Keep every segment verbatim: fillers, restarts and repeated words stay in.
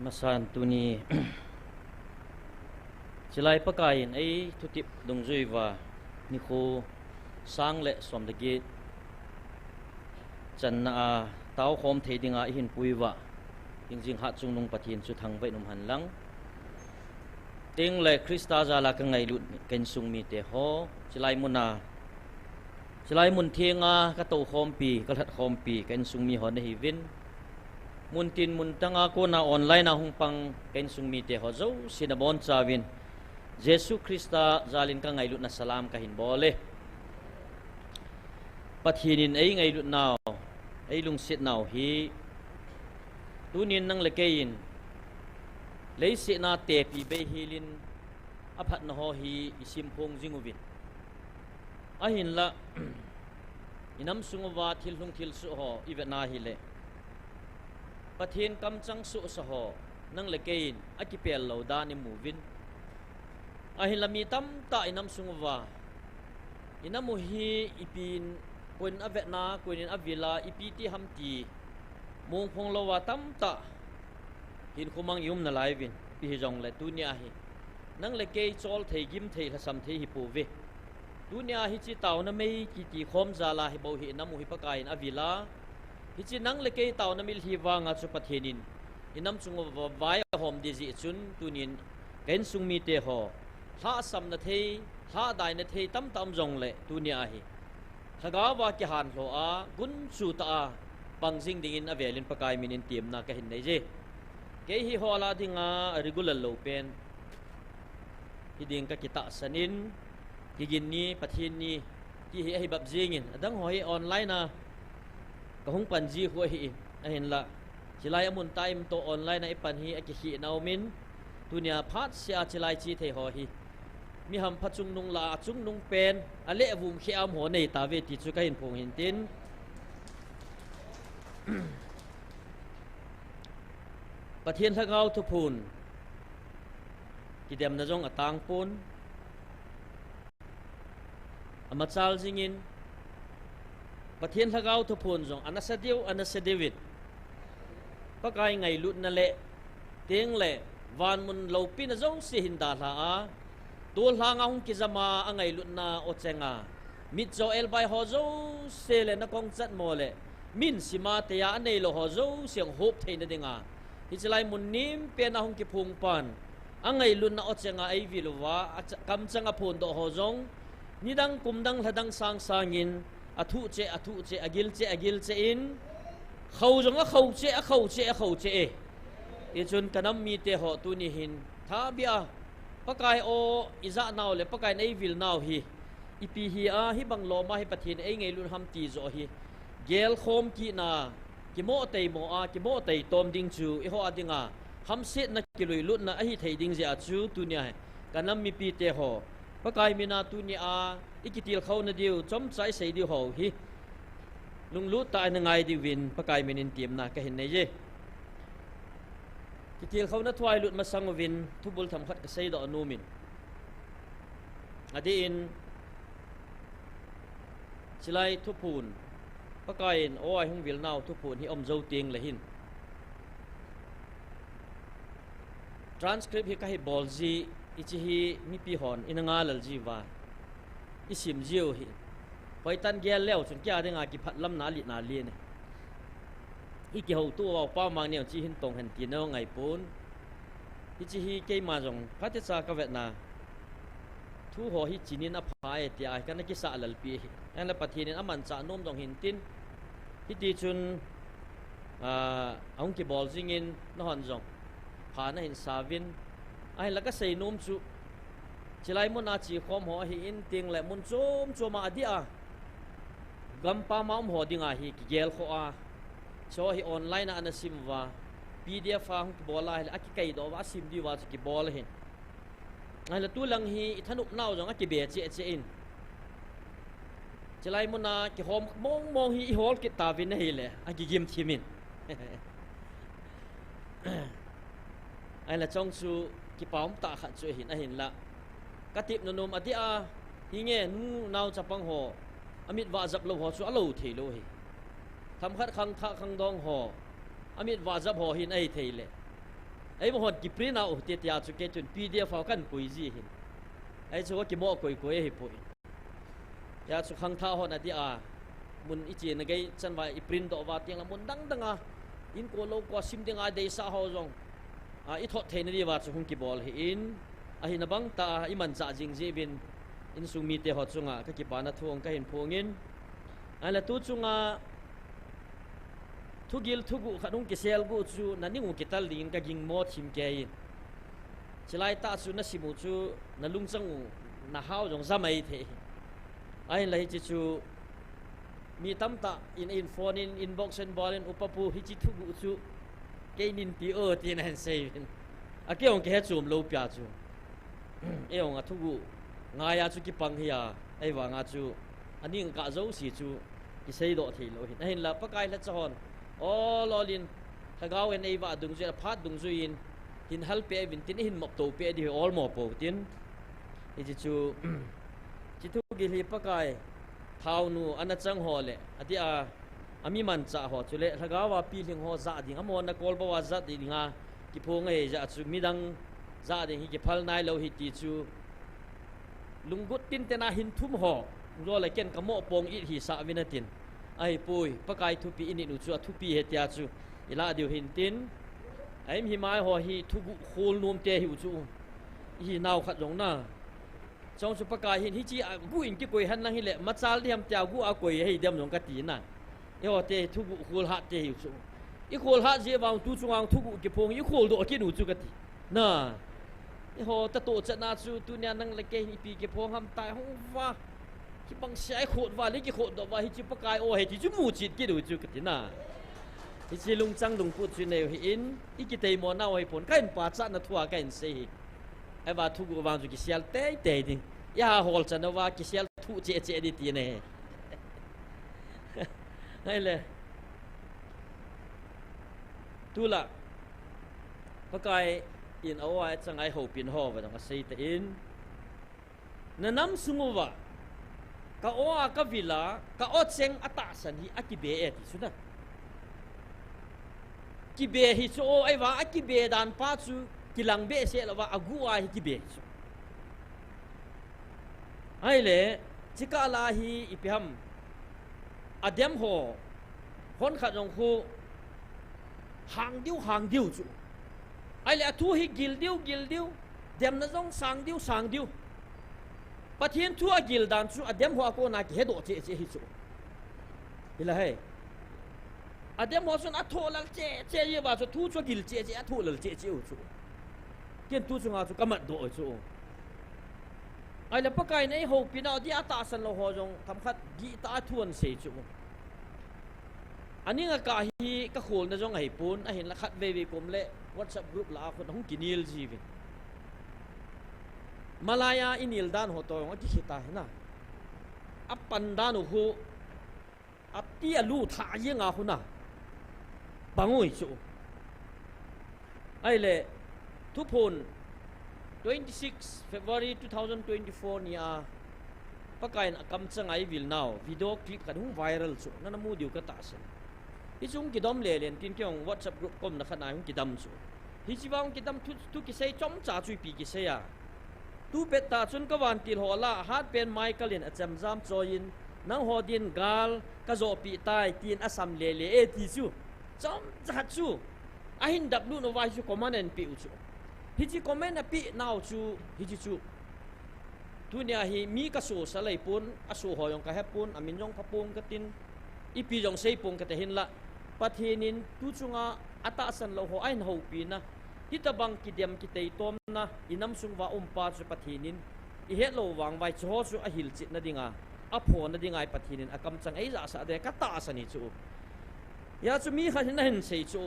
Masan tuni chilai Pakaiyin ei thutep dungjui uva nikho sang le som le get channa a taokhom thei dinga ihin pui uva, hingjing Hatchungnung Pathen chu thangvah in umhen lang. Tengle Christa jala ka ngailut ka insung mite ho, chilai muna, chilai mun thenga ka toukhompi, ka lhatkhompi ka insung mi ho nahiuvin, muntin muntanga kona online a hung pang ka insung mite ho jouse nabonchauvin Jesu Christa jalin ka ngailutna salam kahin bol e. Pathen in ei ngailutnau, ei lungsetnau hi tunin nang le keiyin leiset a tepi bei helin aphatna ho hi isimphong jing uvin. Ahinla, inam sung uva thil lhung thil soh ho ivet na hile, Pathen kamchang sohsa ho nang le keiyin akipel lou dan imu uvin. Ahinla mi tamtah inam sung uva, inam u hi ipin, koiyin avetna, koiyin avila, ipi ti ham ti mongphong louva tamtah hinkho mang i um nalai uvin. Ipi hijongle tunia hi nang le kei chol thei, gim thei, lhasam thei hi pouve. Tunia hiche taona mei kiti khom jala hi bou hi inam u hi Pakaiyin avila, hiche nang le kei taona mitlhi vanga chu Pathen in inam chung uva vai ahom ding jeh chun tunin ka insung mite ho, lhahsamna thei, lhahdaina thei tamtah um jongle tunia hi lhagaova kihanlhou a gunchu tah a pang jing dingin avelin Pakai minin temna kahin nei e. Kei hi hola dinga regular lou pen hiding kakitahsan in, Kiginni, Pathenni ti hi ahi bep jengin, adang ho hi online a kahung pan ji khu ahi in, ahinla chilai amun tah a imtoh online a ipan hi akikhehna umin, tunia phatseh a chilai che thei ho hi mi hampha chungnung lah a chungnung pen, aleh vum kheh a um ho neitauve ti chu kahin phong hintin, Pathen Lhagao thuphon kidemna jong atangpon, amachal jingin, Pathen Lhagao thuphon jong anasa deu, anasa deuvin, Pakai ngailutna le tengle vanmun loupina jouse hin dalha a, tolhanga hung kijama angailutna o chenga mitcho elbai ho jouse le nakong chatmo le min sima teiya aneilou ho jouse hung hop theina dinga, hiche lai mun nempena hung kiphong pan angailutna o chenga eivil uva, kamchang aphondoh ho jong nidang, kumdang, lhadang sangsangin athuh cheh, athuh cheh, agil cheh, agil cheh in, khou jong akhou cheh, akhou cheh, akhou cheh e. Hichun kanam mite ho tuni hin thabia Pakai o ijahnau le Pakai in eivilnau hi ipi hi a, hibang loma hi Pathen in eingailut ham ti joh hi gelkhom kitna, kimoh teimo a, kimoh teitom ding chu eiho a dinga hamsetna, kiluilutna ahithei ding jeh a chu tunia hi kanam mipite ho, Pakai mina tunia ikitilkhouna diu, chomcha isei diu ho hi lunglut tah a inangai diuvin Pakai minin temna kahin nei e. Kitilkhouna thu a ilut masang uvin thubul themkhat kaseidoh nomin, adeh in, chilai thuphon, Pakaiyin o a ihung vilnau thuphon hi aum jou tengle hin, transcript hi kahin bol ji, hiche hi mipi hon ina ngalal jiuva isim jiu hi, hoitah in gel leu chun kei a dinga kiphatlamna alitna len e. Ikihoutoh uva Upa Mangneo che hin tong hen tina ngaipon. Hiche hi keima jong phatecha kavetna, thu ho hi chinin apha e tia kana kisah lalpi ahi. Ahinla Pathen in amanchah nom jong hintin, hitichun ahung kibol jingin, nahon jong pha nahin sauvin. Ahinla kasei nom chu, chilai muna chekhom ho ahin tengle mun chom choma adeh a gampam a um ho dinga hi kigelkhoh a, hiche hi online a ana sim uva, PDF a hung kibol a ahile akikaidoh uva asim diuva chu kibol ahin. Ahinla tulang hi ithanopnau jong akibe cheh cheh in, chilai muna kihom mong mong hi ihol kit tauvin ahile akigim thimin. Ahinla chong chu kipa umtah khat chu ahin, ahinla katepna nom adeh a, hinge nu nao chapang ho amit vah jap lou ho chu alou theilou ahi. Themkhat khangthah khangdong ho amit vah jap ho hin ahitheile, Eima hon kiprint a u te tia chu kei chun P D F a kan koi ji hin. Ahi chu kimoh koi koi ahipoi. Hia chu khangthah hon adia, mun i chena gei chan uva i print doh uva teng le mun dang dang a, inko lou ko sim dinga deisah ho jong, a, i thot theina diuva chu hung kibol ahin, ahina bang tah a i manchah jing jeh uvin, insung mite ho chunga ka kipana thu hung ka hin phong in, ahile tu chunga thugil thuguh khat hung kisel guh chu na ning u kital dingin ka gingmo thim kei in. Chulai tah chu na sim u chu na lungchang u na hao jong ja mai thei. Ahinla hiche chu mi tamtah in, in phone in, inbox in bol in, Upa pu, hiche thuguh chu kei nin ti o, tin ahin sei uvin. A kei jong kihe chom lou pia chu. Ei jong a thuguh ngai a chu kipang hi a, ahivanga chu a ning kah jouse chu kisei doh thei lou hin. Ahinla Pakai lhacha hon ol ol in, lhagao in ei vah dungjui, a phat dungjui in, hin hal peh uvin tin, i hin mop to peh diu hi olmo pou tin. Hiche chu, hiche thugil hi Pakai, thaonu ana chang ho le, atia, a mi manchah ho chule, lhagao a pilhing ho jah ding, amahon a kolbou a jah dinga, kiphong ahi jeh a chu, midang jah ding hi kiphal nai lou hi ti chu, Lunggut tinten a hin thum ho, jole ken ka moh pong it hisah uvin atin. Ahipoi, Pakai thupeh i nit u chu a thupeh ahi tia chu i lah diu hin tin. A im hi mai ho hi thuguh khol nom te hiu chu. I hi nau khat jong na. Chong chu Pakai hin hiche a guh in kikoi hen lang hile, machal diham tia guh a koi ahi dem jong ka ti na. Eiho te thuguh khol hat te hiu chu. I khol hat jeh vang tu chunga thuguh kiphong i khol doh kit u chu ka ti. Na. Eiho tatoh chatna chu tunia nang le kei hin ipi kiphong ham tai hung va. Kibang sia i khot va le kikhot doh va hiche Pakai o ahi ti chu muchet kit u chu ka ti na. Hiche lungchang lungput chu nei u hi in, i kiteimo nau ahi pon, ka hin pachatna thu a ka hin sei hi. Ahivang thuguh vang chu kisel teitei ding. I ha hol chan uva kisel thuh cheh cheh ding ti na hi. Ahile. Tulai. Pakai in a o a chang a i houpin ho va dong a sei ta in. Na nam sung uva. Ka o a ka vil a, ka o cheng a tahsan hi a kibe e ti chu na. Kibe hi chu o, ahivang a kibe dan pa chu kilang behseh lou va, a guh a hi kibe hi chu. Ahile, chikah la hi ipi ham. A dem ho, hon khat jong khu, hang diu, hang diu chu. Ahile, a thu hi gil diu, gil diu, demna jong sang diu, sang diu. Pathen thu a gil dan chu, a dem ho a kona kihe doh cheh cheh hi chu. Hilai. A dem ho chun a thoh lal cheh cheh jeh uva chu thu chu a gil cheh cheh, a thoh lal cheh cheh u chu. Ken tu chunga chu ka mat doh u chu. Ahile Pakai in ei houpina, a dia tahsan lou ho jong themkhat gih tah a thu ahin sei chu. A ning a kah hi ka kholna jong ahi pon, ahinla khatvei vei kom le WhatsApp group lah a khun ahung kinel ji uvin. Malai a i nel dan ho toh jong a kikhe ta hi na. A pan dan u khu. A ti a lu thah jeng a khu na. Bang u hi chu. Ahile, Thuphon, twenty six February two thousand twenty four ni a, Pakai in a kamchang a i vil nau, video clip khat hung viral chu, nana mu diu ka tahsan. Hichu hung kidom lelen tin kei jong WhatsApp group komna khat na hung kidam chu. Hiche vang kidam thu, thu kisei chomcha chu ipi kisei a. Tu pet tah chun ka vantil ho lah a hatpen Michael in a chemjam choi in, nangho din gal ka johpeh tai, tin a sam lele e ti chu. Chomcha khat chu. Ahin dap lut uva hichu comment ahin peh u chu. Hiche comment apeh nau chu, hiche chu. Tunia hi mi ka sosal ahi pon, a so ho jong ka he pon, a min jong pha pong ka tin, ipi jong sei pong ka te hinlah. Pathen in tu chunga a tahsan lou ho ahin houpina. Hitabang kidem kiteitomna, i nam sung uva um pa chu Pathen in, i het lou vang uva hiche ho chu a hilchetna dinga, a phona dinga Pathen in a kamchang ei jahsah ding ka tahsan hi chu. Hia chu mi khat hin ahin sei chu.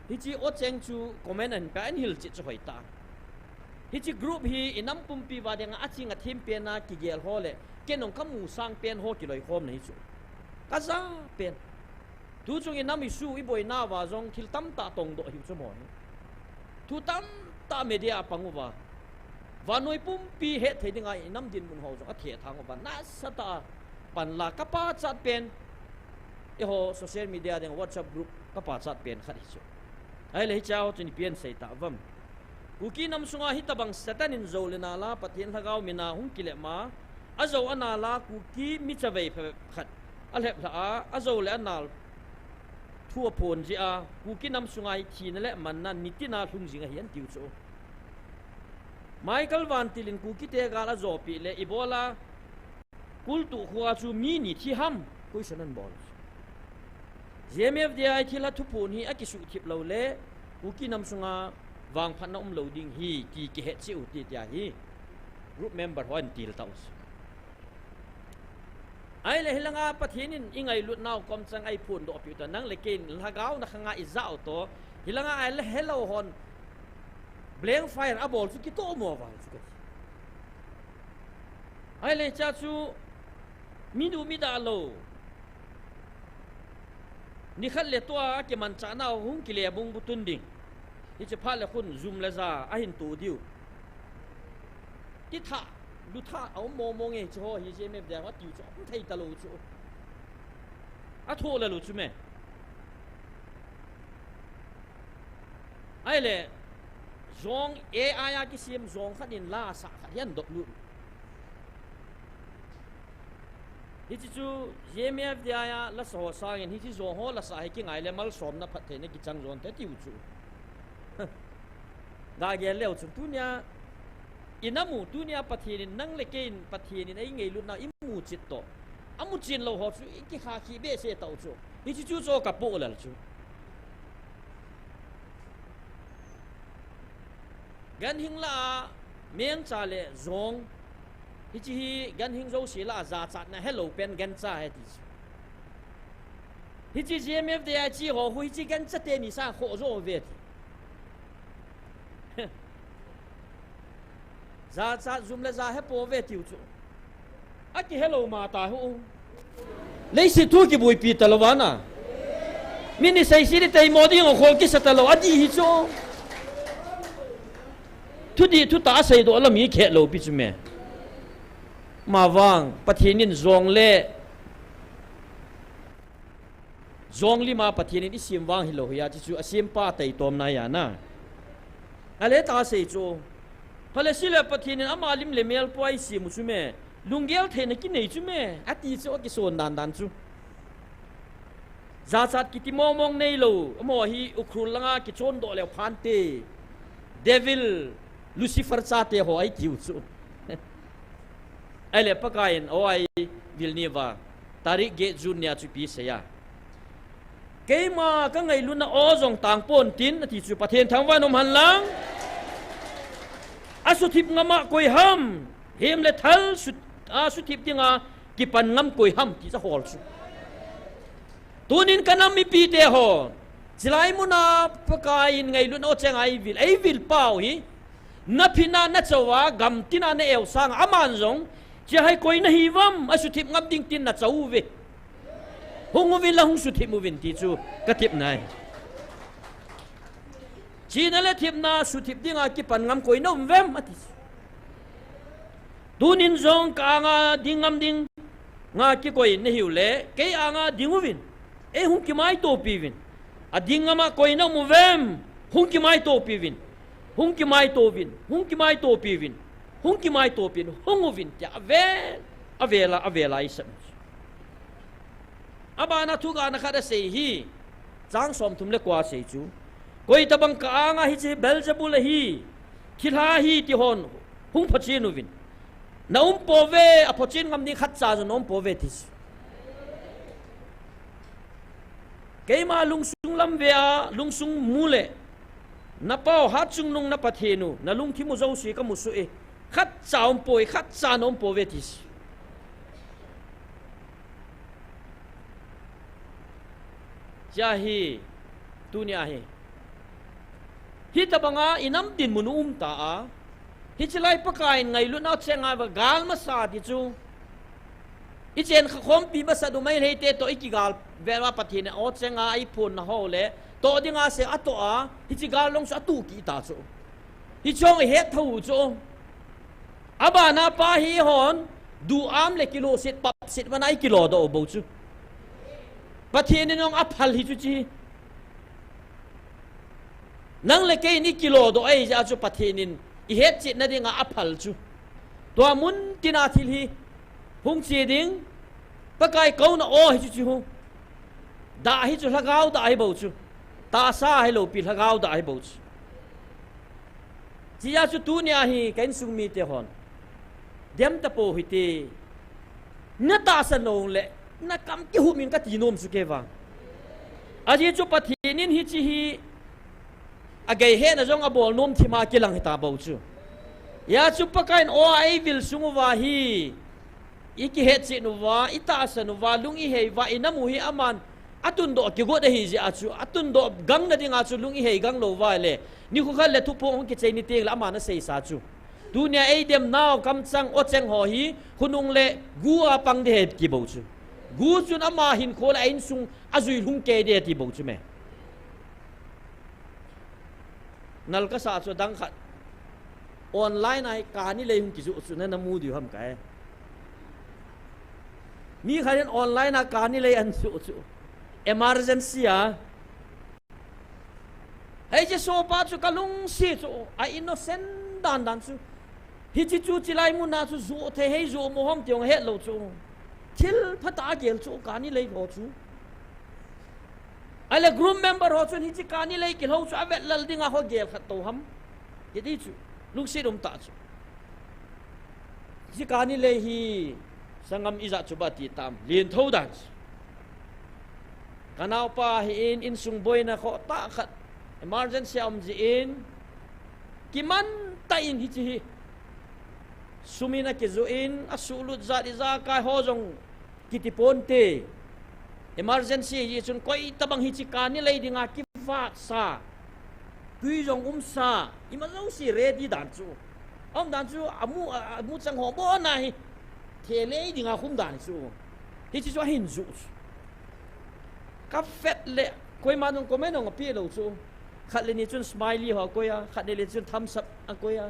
Hiche o cheng chu comment ahin pe a, ahin hilchet chu hoitah. Hiche group hi i nam pumpi uva dinga a ching a them pen a kigel ho le, ken jong ka mu sang pen ho kiloikhomna hi chu. Ka ja pen. Tu chung i nam i su i boina uva jong thil tamtah tongdoh hiu chu mo hi. Thu tamtah media a pang uva. Vannoi pumpi hetthei dinga i nam dinmun ho jong a thethang uva. Nasatah a panla ka pachat pen. Eiho social media ding WhatsApp group ka pachat pen khat hi chu. Ahile hiche ho chu ipi asei tauvam. Kuki nam sunga hitabang Satan in jou le nal a Pathen lhagao mina hung kilep ma, ajou anal a Kuki mi chavei phabep khat alhep lha a, ajou le anal thu aphon jeh a, Kuki nam sunga hi thina le manna nitin a lhung jing ahi atiu chu. Michael Vantil in Kuki te gal ajopi le ibola Kultu khua chu mi ni thi ham, question anabol. J M F D I thilha thuphon hi akisuhthip lou le, Kuki nam sunga vangphatna umlou ding ahi, ti kihet cheh u hite tia hi group member hon atil tau. Ahile hilanga Pathen in ingailutnau komchang a iphondoh piu ta, nang le kei in lhagao na khanga ijao to, hilanga ahile helou hon blank fire abol chu kitoh mo vang chu kati. Ahile cha chu mi du mi da lou. Nikhat le tua kimanchah nau hung kile bung bu tun ding. Hiche phat le khun jum le ja ahin to diu. Ti tha, lu tha, aum mo mo nge chu ho hi J M F D I ho atiu chu, aum thei talou chu. Atho le lou chu me. Ahile, jong A I a kisem jong khat in la asah khat hi andoh lut. Hiche chu J M F D I a lasa ho sangin hiche jong ho lasa hi kingai le malsomna phattheina kichang jon te tiu chu. Ga gel leu chun tunia, ina mu tunia Pathen in nang le kei in Pathen in eingailutna imu chet toh. Amu chen lou ho chu ikikha khi behseh tau chu. Hiche chu chu kapoh lel chu. Ganhing lah a mengcha le jong. Hiche hi ganhing jouse lah a jachatna helou pen gancha ahi ti chu. Hiche J M F D I a che ho khu hiche gancha teni sang khoh jo ve ti. Jachat jum le ja hepou ve tiu chu. Akihelou ma ta hu. Leiset thu kibuipi talou vana. Mi ni seisi di teimo ding a khol kisa talou adih hi chu. Thudih thutah aseidoh lam hi khet lou pi chu me. Mavang, Pathen in jong le jong lima Pathen in isem vang hilou hi a, ti chu asempa taitomna ahi na. Ale ta sei chu. Phale sile Pathen in ama lim le mel poi isem u chu me. Lunggel theina kinei chu me. Ati chu akison dan dan chu. Jachat kiti mong mong neilou. Amaho hi Ukhrul langa kichondoh leu phante. Devil, Lucifer chate ho ahi tiu chu. Ahile Pakai in, o ai vil ni va. Tarik get June nia chu ipi asei a. Keima kangailutna o jong tang ponte ati chu Pathen thangvah in um hen lang. Asuthip ngam a koi ham. Hem le thal su, asuthip dinga kipan ngam koi ham ti chu ahol chu. Tunin kanam mipite ho. Chilai muna Pakai in ngailutna o cheng a eivil, eivil pau hi. Naphin a nachou a, gamtin a naeu sang a, aman jong, chia hai koi nahi uvam, asuthip ngam ding tin nachou uve. Hung uvin la hung suthip uvin ti chu, katepna ahi. China le thipna, suthip dinga kipan ngam koi naum uvem, ati. Tunin jong ka anga ding ngam dinga kikoi nahiu le, kei anga ding uvin. Ei hung kimaitopi uvin. Ading ngam a koi naum uvem, hung kimaitopi uvin. Hung kimaito uvin, hung kimaitopi uvin, hung kimaitopi uvin, hung uvin, tia avel, avel a, avel a isei. Abana thugana khat asei hi, chang somthum le ko asei chu. Koi tabang ka anga hiche Beelzebul ahi, thilha ahi ti hon, hung phochen uvin. Na um pouve, aphochen ngam ding khatcha jong na um pouve ti chu. Keima lungsung lam ve a, lungsung mu le, na pau hatchungnung na Pathen u, na lungthim u jouse kamu soh e, khatcha um poi, khatcha na um pouve ti chu. Chia hi, tunia hi. Hitabanga inam dinmun u um ta a. Hiche lai Pakai in ngailutna o cheng a va gal masa ti chu. Ichen kha khompi masa du mai lhei te toh ikigal vel va Pathen in o cheng a iphonna ho le. Toh dinga se atoh a. Hiche gal long chu atuh kit ta chu. Hiche hung ihet tho u chu. Abana pa hi hon, duham le kiloset papset vana ikilodoh u bou chu. Pathen in jong aphal hi chu chi. Nang le kei in i kilodoh ahi jeh a chu Pathen in i hetchetna dinga aphal chu. Tua mun tina thil hi hung che ding, Pakai kouna aw hi chu chu. Dah hi chu lhagao dah hi bou chu. Tahsa hi lou pi lhagao dah hi bou chu. Chijeh a chu tunia hi ka insung mite hon dem tapou hite. Na tahsan lou le, na kam kihum in kati nom chu kei vang. Ajeh chu Pathen in hiche hi agei hetna jong abol nom thima kilang hita bou chu. Hijeh a chu Pakai in aw a eivil sung uva hi, i kihetchet uva, i tahsan uva, lung i hei uva, i nam u hi aman atundoh kigot ahi jeh a chu, atundoh gangna dinga chu lung i hei gang lou uva le, nikho khat le thuphon hung kichai ni teng le aman aseisa chu. Tunia eidem nau kamchang, awcheng ho hi, khonung le gu a pang ding ahi ti bou chu. Gu chun ama hinkho le a insung ajui lhung kei ding ahi ti bou chu me. Nal kasa chu adang khat. Online a hi kani lei hung kijoh chu na, na mu diu ham kai. Mi khat in online a kani lei ahin joh chu. Emergency a. Hiche sopa chu ka lungset chu, a innocent dan dan chu. Hiche chu chilai muna chu joh thei hei joh mo ham ti jong ahet lou chu. Thil phatah a gel chu kani lei ho chu. Ahile group member ho chun hiche kani lei kilhou chu avet lal dinga ho gel khat tou ham. Kiti chu, lungset um tah chu. Hiche kani lei hi, sanggam ijat chu ba ti tam, lien tho dan chu. Ka naopa hi in, insung boina khoh tah khat, emergency a um jeh in, kiman tah in hiche hi. Sum in akijoh in, asuhlut jat ijakai ho jong kiti ponte. Emergency hi chun koi tabang hiche kani lei dinga kivat sa. Tui jong um sa. Ima jouse ready dan chu. Aum dan chu amu, a, amu chang ho bon ahi. Thei lei dinga khum dan chu. Hiche chu ahin joh chu. Ka vet le koima jong comment jong ape lou chu. Khat le ni chun smiley ho akoi a, khat le ni chun thumbs up akoi a.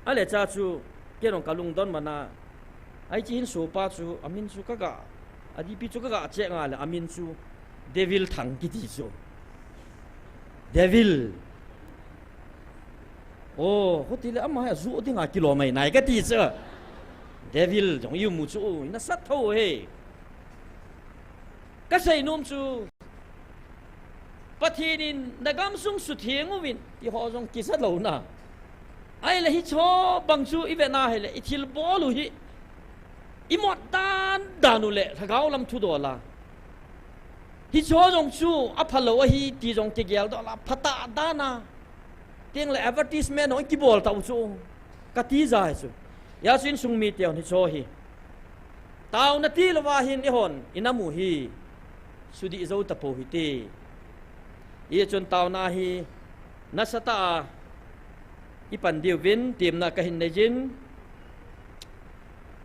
Ahile cha chu, kei jong ka lungdon man a. Hiche hin sopa chu, amin chu ka ga, a D P chu ka ga check nga le, amin chu Devil Thang kiti chu. Devil. Oh, khuti le ama hi ajoh dinga kilom mai nai kati chu. Devil jong i mu chu, i nasat tho he. Ka sei nom chu, Pathen in na gamsung sutheng uvin, ti ho jong kisa lou na. Ahile hiche bang chu i vet na hile, i thilbol u hi, i mot dan dan u le, lhagao lam thudol a. Hiche jong chu, aphalou ahi, ti jong kigel doh la, phatah dan a. Teng le advertisement jong kibol tau chu. Kati jai chu. Hijeh chun insung mite hon hiche hi. Taona tilou va hin eihon, i nam u hi. Sudih jou tapou hite. Hijeh chun taona hi. Nasatah a. I pan diuvin, temna kahin nei jin.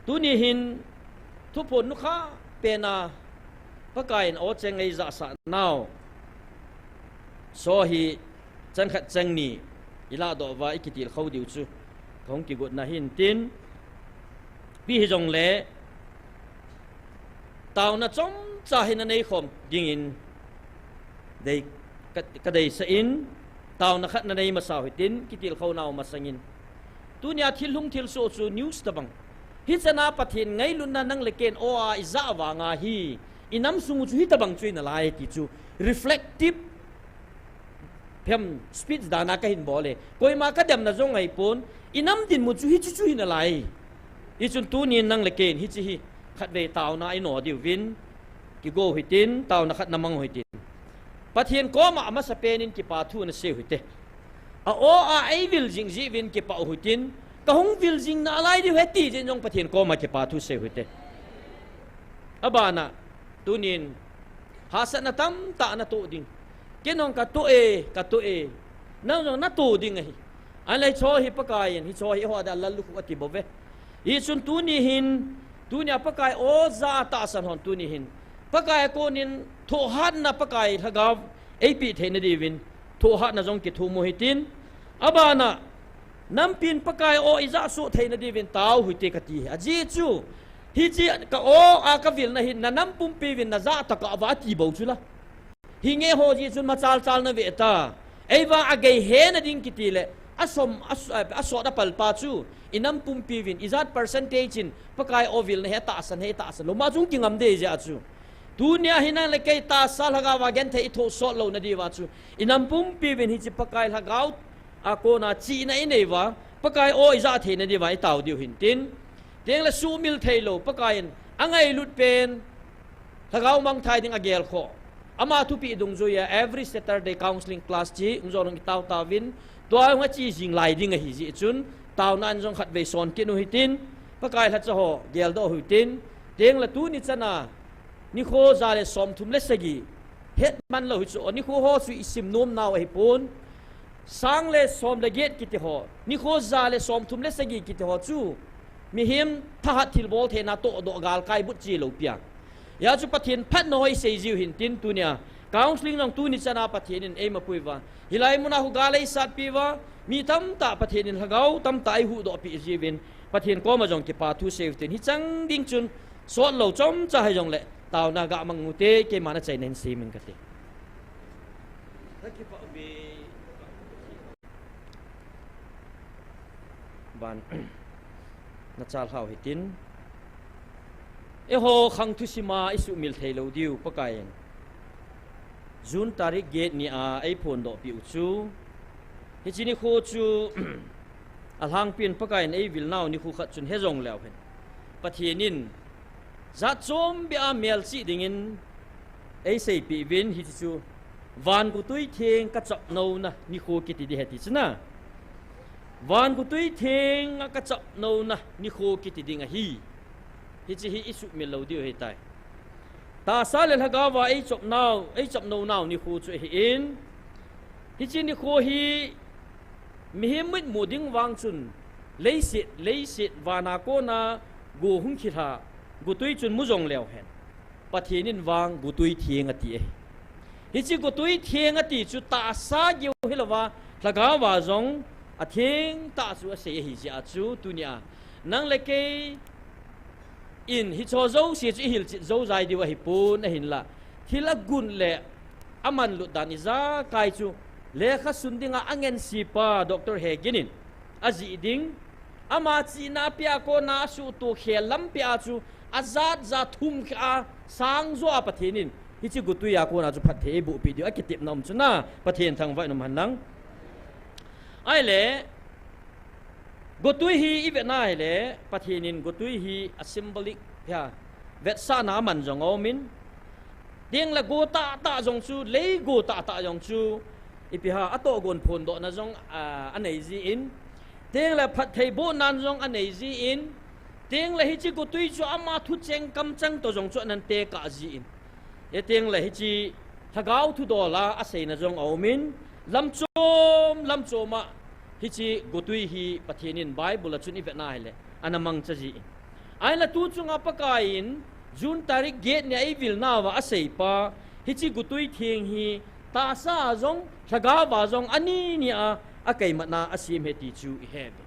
Tuni hin, thuphon nukha pen a. Pakai in aw cheng eija sah nau. Soh hi, Chang khat chang ni, i lahdoh uva i kitilkhou diu chu, ka hung kigotna hin tin, ipi hijongle, taona chomcha hi na neikhom dingin, dei, ka, ka deisah in, taona khat na nei masa u hitin, kitilkhou nau masangin. Tunia thil hung thilsoh chu news tabang. Hichana Pathen ngailutna nang le ken aw a i jah vanga hi, i nam sung u chu hitabang chu hi nalai ti chu reflective phem speech dana kahin bol e. Koima kademna jong ahipon, i nam dinmun chu hichu chu hi nalai. Hichun tunin nang le ken hiche hi khatvei taona i no diuvin, kigo u hitin, taona khat na mang u hitin. Pathen koma amasapen in kipa thu na sei u hite. A aw a eivil jing jeh uvin kipah u hitin, ka hung vil jing nalai diu ahi ti jeh in jong Pathen koma kipa thu sei u hite. Abana, tunin, hahsatna tamtah na toh ding. Ken jong ka toh e, ka toh e. Nang jong na toh ding ahi. Ahinla hiche hi Pakai in, hiche hi eiho dia lallukhuh ati bou ve. Hichun tuni hin, tunia Pakai aw jah a tahsan hon tuni hin. Pakai a konin thohhatna Pakai Lhagao eipeh theina diuvin, thohhatna jong kithum u hitin. Abana, nampin Pakai aw i jah soh theina diuvin tao u hite kati ahi. Ajeh chu, hiche ka aw a ka vilna hi na nam pumpi uvin na jah tokah uva ati bou chu la. Hinge ho ji chun machal chal na ve ta. Eiva a gei he na ding kiti le. A som, a s-, a sot a palpa chu. I nam pumpi vin, i jat percentage in, Pakai o vil na he tahsan, he tahsan. Lo ma chung kingam de ja chu. Tunia hi nang le kei tahsa lhagao va gen thei i tho sot lo na di va chu. I nam pumpi vin hi chi Pakai lhagao a kona chihna i nei va. Pakai o i ja thei na di va i tao diu hin tin. Teng le sumil thei lo, Pakai in a ngailut pen, lhagao mangthai ding a gel kho. Ama thupi dungjuia every Saturday counseling class chi, ung jong i tao tao vin, tua ung a chi jing lai ding a hi ji chun, tao nan jong khat vei son kin u hi tin, Pakai lhacha ho, gel do hu tin, teng le tuni chana, ni kho ja le som thum le sagi, het man lo hi chu, ni kho ho chu i sim nom nau a hi pon, sang le som le get kiti ho, ni kho ja le som thum le sagi kiti ho chu, Mihem thahat thilbol theina toh doh gal kai but chi lo pia. Ya chu Pathen phatna hoi sei jiu hin tin tunia. Counseling jong tuni chana Pathen in eima pui va. Hilai muna hu gal ei sat pi va. Mi tamtah Pathen in lhagao tamtah ei hu doh pi jiu vin. Pathen koma jong kipa thu sei u tin. Hi chang ding chun sot lo chom cha hai jong le. Tauna ga mang u te keima na chai nen sei min ka te. Ban na chal hau hitin. Eiho khang thusima i sumil thei lo diu Pakai in. June tarik get ni a ei phondoh piu chu. Hichi ni kho chu a lhangpin Pakai in ei vil nau ni kho khat chun he jong leu hen. Pathen in Jat chom bia melchih dingin ei seipi vin hichu van gutui theng ka chop nona ni kho kiti di heti chuna. Van gutui theng ka chop nona ni kho kiti ding ahi. Hichi hi i sumil lo diu hitai. Tahsa le lhagao va ei chop nau, ei chop no nau ni kho chu hi in. Hichi ni kho hi Mihem mit mu ding vang chun, leiset, leiset vana kona gu hung khilha, gutui chun mu jong leu hen. Pathen in vang gutui theng ati e. Hichi gutui theng ati chu tahsa geu hilova, lhagao va jong a theng tah chu a sei ahi jia chu tunia. Nang le kei in hicho jouse chu i hilchet jo jai diu ahi pon ahin la. Thil a gun le a manlut dan i ja kai chu lekha sun dinga a ngen sipa Doctor Hegin in a ji ding ama china pia kona a sutu khel lampi a chu a jat ja thum kha a sang jo a Pathen in hichi gutui a kona chu phatthei bu pi diu a kitepna um chu na Pathen thangvah in um hen lang. Ai le Gotui hi i vetna hile, Pathen in gotui hi a symbolic hia, vetsahna a man jong a um in. Ding le go tah tah jong chu, lei go tah tah jong chu, ipi ha, a tohgon phondohna jong, a, a nei ji in. Ding le phatthei bohnan jong a nei ji in. Ding le hichi gotui chu ama thucheng kamcheng toh jong chu anan tekah ji in. Hiti le hichi lhagao thudola a seina jong a um in, lamchom, lamchom a hichi gotui hi Pathen in Bible a chun i vetna hile, ana mangcha ji in. Ahinla tu chunga Pakai in, June tarik get ni a i vilna uva a seipa, hichi gotui theng hi, tahsa a jong, lhagao va jong, ani ni a, a kaimatna a sem e ti chu i he ve.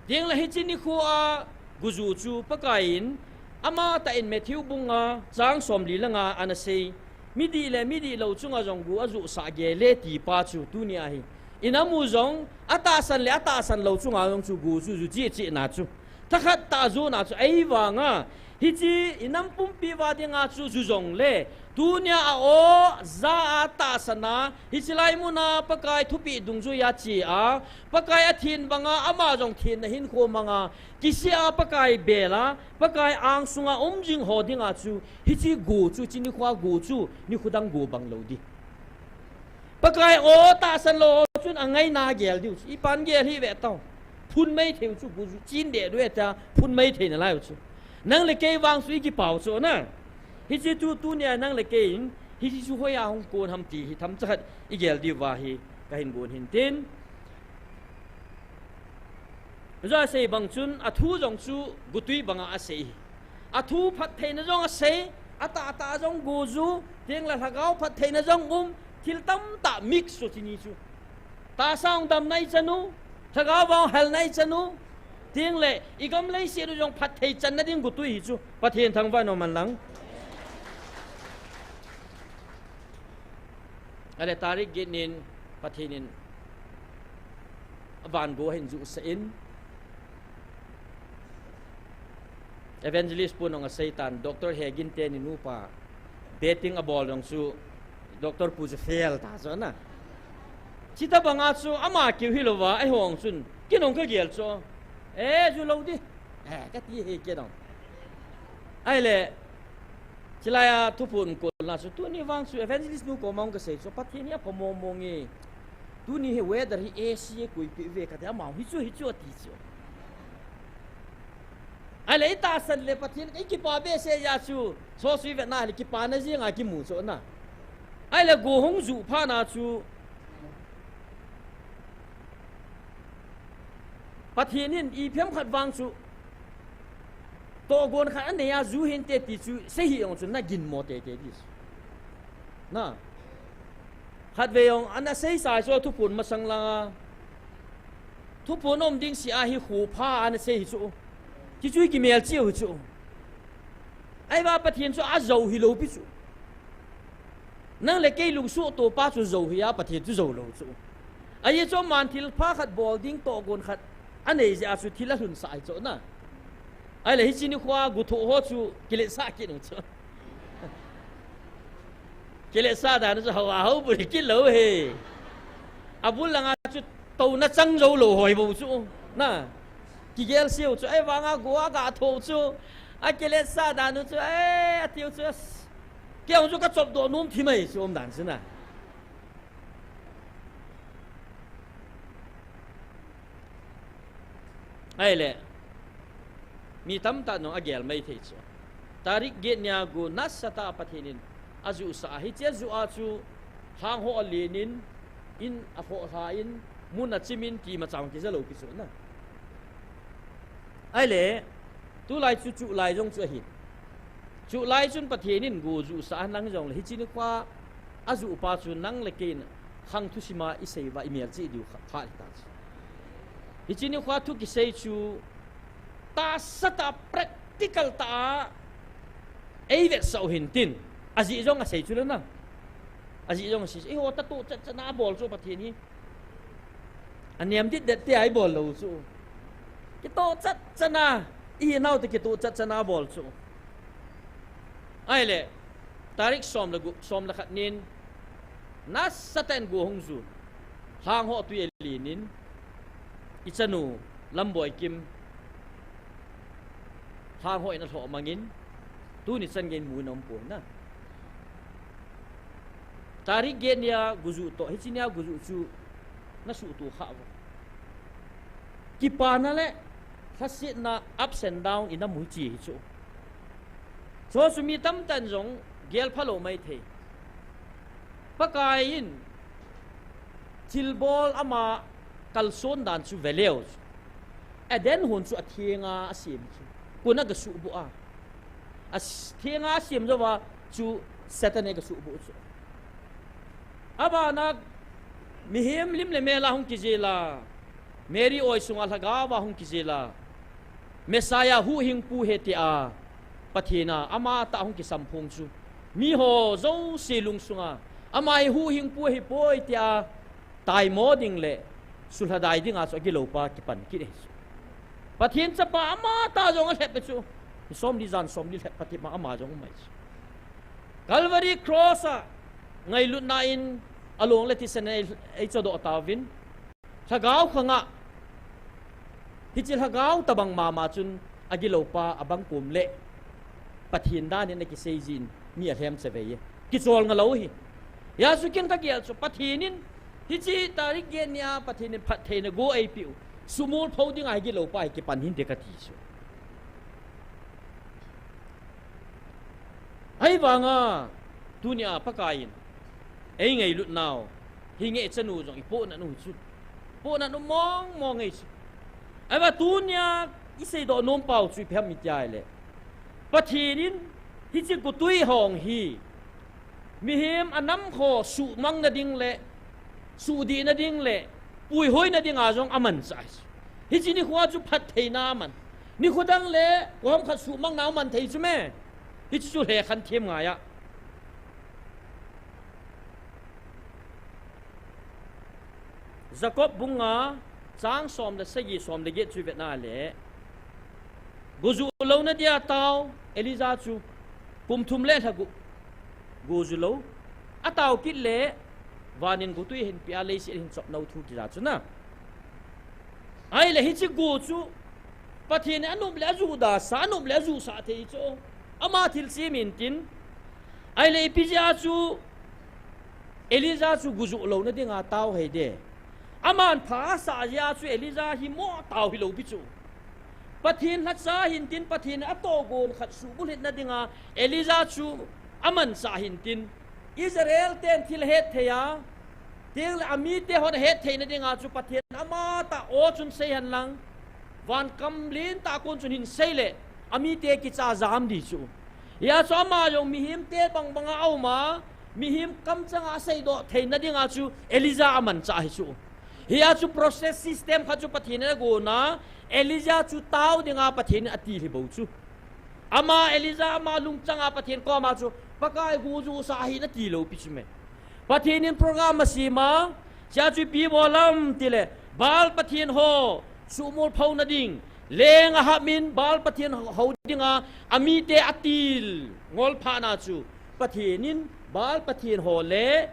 Ding le hichi nikho a guju chu Pakai in, ama tah in Matthew bung nga chang somli le nga ana sei. Midih le midih lou chunga jong gu a juhsah gel e ti pa chu tuni a hi. I nam u jong a tahsan le a tahsan lou chunga jong chu gu ju ju chih chihna chu. Thakhat tah juna chu ei vanga Hichi i nam pumpi uva dinga chu ju jong le, tunia a aw ja a tahsan a, hichi lai muna Pakai thupeh dungjuia che a, Pakai a thin banga ama jong thinna hinkho manga, kisih a Pakai bel a, Pakai angsunga um jing ho dinga chu, hichi go chu, hichi nikho a go chu, nikho dang go bang lou di. Pakai aw tahsan lou chun a ngaina gel diu chu. I pan gel hi ve tao. Phun mai thei u chu gu chu chin de du e ta phun mai thei nalai u chu. Nang le kei vang chu i kipau chu na. Hichi tu tunia nang le kei in hichi chu hoiya hung kon ham ti hi themcha khat i gel diu va hi ka hin gon hin tin. Ja sei bang chun a thu jong chu gotui banga a sei. A thu phattheina jong a sei, a tahtah jong go ju, teng le lhagao phattheina jong um, thil tamtah mix chu hichi ni chu. Tahsa hung damna i chan u, lhagao vang helna i chan u, teng le i gam leiset u jong phatthei channa ding gotui hi chu, Pathen thangvah in um hen lang. Ale tarik get nin Pathen in avan go ahin jusah in, Evangelist pun ong asei tan, Doctor Hegin teni nupa betting abol jong chu, Doctor pu chu fail ta chu na. Chuti banga chu ama keu hilouva, eihon chun ken ong kagel chu. Eh, ju lou di. Eh, kati hi ken ong. Ahile, chulai a thuphon kolna chu, tuni vang chu Evangelist nu koma ong kasei chu, Pathen hi apha mong mong e. Tuni hi weather hi A C akoi peh uve kati, ama hi chu, hi chu ati chu. Ahile itahsan le Pathen, ikipa behseh jeh chu, sosui vetna le kipana jeng a kimu chu na. Ahile go hung ju phat na chu, Pathen in ipi ham khat vang chu, tohgon khat anei a ju hinte ti chu, sei hih jong chu na ginmo teitei di chu. Na. Khatvei jong ana seisa chu thuphon masang langa. Thuphon um ding seh a hi khopha ana sei hi chu. Hichu hi kimelchih u hi chu. Ahivang Pathen chu ajou hilou pi chu. Nang le kei lungsuhtoh pa chu jou hi a, Pathen chu jou lou chu. Ajeh chu aman thilpha khat bol ding tohgon khat anei jeh a chu thil alhunsah hi chu na. Ahile hiche nikho a gothoh ho chu kiletsah kit u chu. Kiletsah dan chu hou a hou bul hi kit lou hi. Abul langa chu touna chang jou lou hoi bou chu. Na. Kigel seh u chu. Ahivanga go a gathoh chu. Akiletsah dan u chu. Eh, atiu chu. Kei jong chu kachopdoh nom thim ahi chu umdan chu na. Ahile, mi tamtah in jong agel mai thei chu. Tarik get nia go nasatah a Pathen in ajusah a, hiche ajuh a chu lhang ho alen in, in alhoh lha in, mun achim in, ti machang kija lou pi chu na. Ahile, tulai chu chuh lai jong chu ahi. Chuh lai chun Pathen in go jusah a, nang jongle hiche nikho a ajuh pa chu nang le kei in khang thusim a isei uva imelchih diu kha, phat hita chu. Hiche nikho a thu kisei chu tahsa tah a practical tah a eivetsah u hintin. Ajeh jong asei chu le na. Ajeh jong asei chu. Eiho toh chat chat na abol chu Pathen hi. Anem dit det tia ibol lou chu. Kitoh chat chan a, ihinau te kitoh chat chan a bol chu. Ahile, tarik som le gup, som le khat nin, nasatah in go hung ju. Lhang ho tui alen in, ichanu, Lamboi Kim, lhang ho in alhoh mangin, tuni chan gei in mu in aumpoi na. Tarik get nia go ju toh, hiche nia go ju chu nasuhtoh kha uvo. Kipana le lhasetna ups and down ina mu hiche hi chu. Chu chu mi tamtah in jong gel phalou mai thei. Pakai in thilbol ama kalson dan chu veleu chu. Eden hon chu athenga asem chu. Kona gasuhboh a. Athenga asem jouva chu Satan in gasuhboh chu. Abana mihem lim le mel a hung kijel a, Mary oi sunga lhagao va hung kijel a, Messiah huhhingpu ahi tia Pathen a amatah hung kisamphong chu, miho jouse lungsunga ama hi huhhingpu ahipoi tia taimo ding le sulhadai dinga chu agiloupa kipan kit ahi chu. Pathen chapa amatah jong alhep e chu. Somli jan somli lhep Pathen ma ama jong um ahi chu. Calvary Cross a ngailutna in along le thisan in ei, eichodoh tauvin. Lhagao khanga, hiche lhagao tobang mama chun agiloupa abang kom le Pathen dan in akisei jin mi alhem chavei e. Kicholnga lou hi. Hijeh chun ken kagel chu Pathen in hiche tarik get nia Pathen in phattheina go eipeh u. Sumol pho dinga hi giloupa hi kipan hinte kati chu. Ahivanga, tunia Pakai in eingailut nau, hi ngehchanu jong ipohnat u chu. Pohnat u mong mong ahi chu. Ahivang tunia iseidoh nom pau chu ipi ham iti ahile, Pathen in hiche gotui hong hi mihem anam kho suhmang na ding le, suhdih na ding le, puihoi na dinga jong amanchah ahi chu. Hiche nikho a chu phattheina aman. Nikho dang le, koi ham khat suhmang na aman thei chu me. Hiche chu lhekhan them ngai a. Jakob bung nga chang som le sagi, som le get chu vetna le, go ju louna dia tao Elijah chu kum thum le lha guh go ju lou. Atao kit le, van in gotui ahin pe a, leiset ahin chop nau thu kija chu na. Ahile hiche go chu Pathen in anop le ajuh da sa, anop le ajuh sah thei chu. Ama thilsem in tin. Ahile ipi jeh a chu Elijah chu go ju louna dinga tao hei de. Aman pha asah jeh a chu Elijah hi mo tao hilou pi chu. Pathen lhacha hin tin, Pathen atohgon khat suhbulhit na dinga Elijah chu amanchah hin tin. Israel ten thil ahet thei a, teng le amite hon ahet theina dinga chu Pathen amatah o chun sei hen lang, van kam lentah kon chun hin sei le, amite kicha jam di chu. Hia chu ama jong mihemte bangbanga aum a, mihem kamchanga aseidoh theina dinga chu Elijah amanchah hi chu. Hia chu process system khat chu Pathen in agon a, Elijah chu tao dinga Pathen in atil hi bou chu. Ama Elijah ama lungchanga Pathen koma chu, Pakai, go ju sah hih in atilou pi chu me. Pathen in program asem a, chea chu ipi bol ham tile, Baal pathen ho suhmol phouna ding, leng Ahab in Baal pathen ho dinga amite atil ngol phat na chu, Pathen in Baal pathen ho le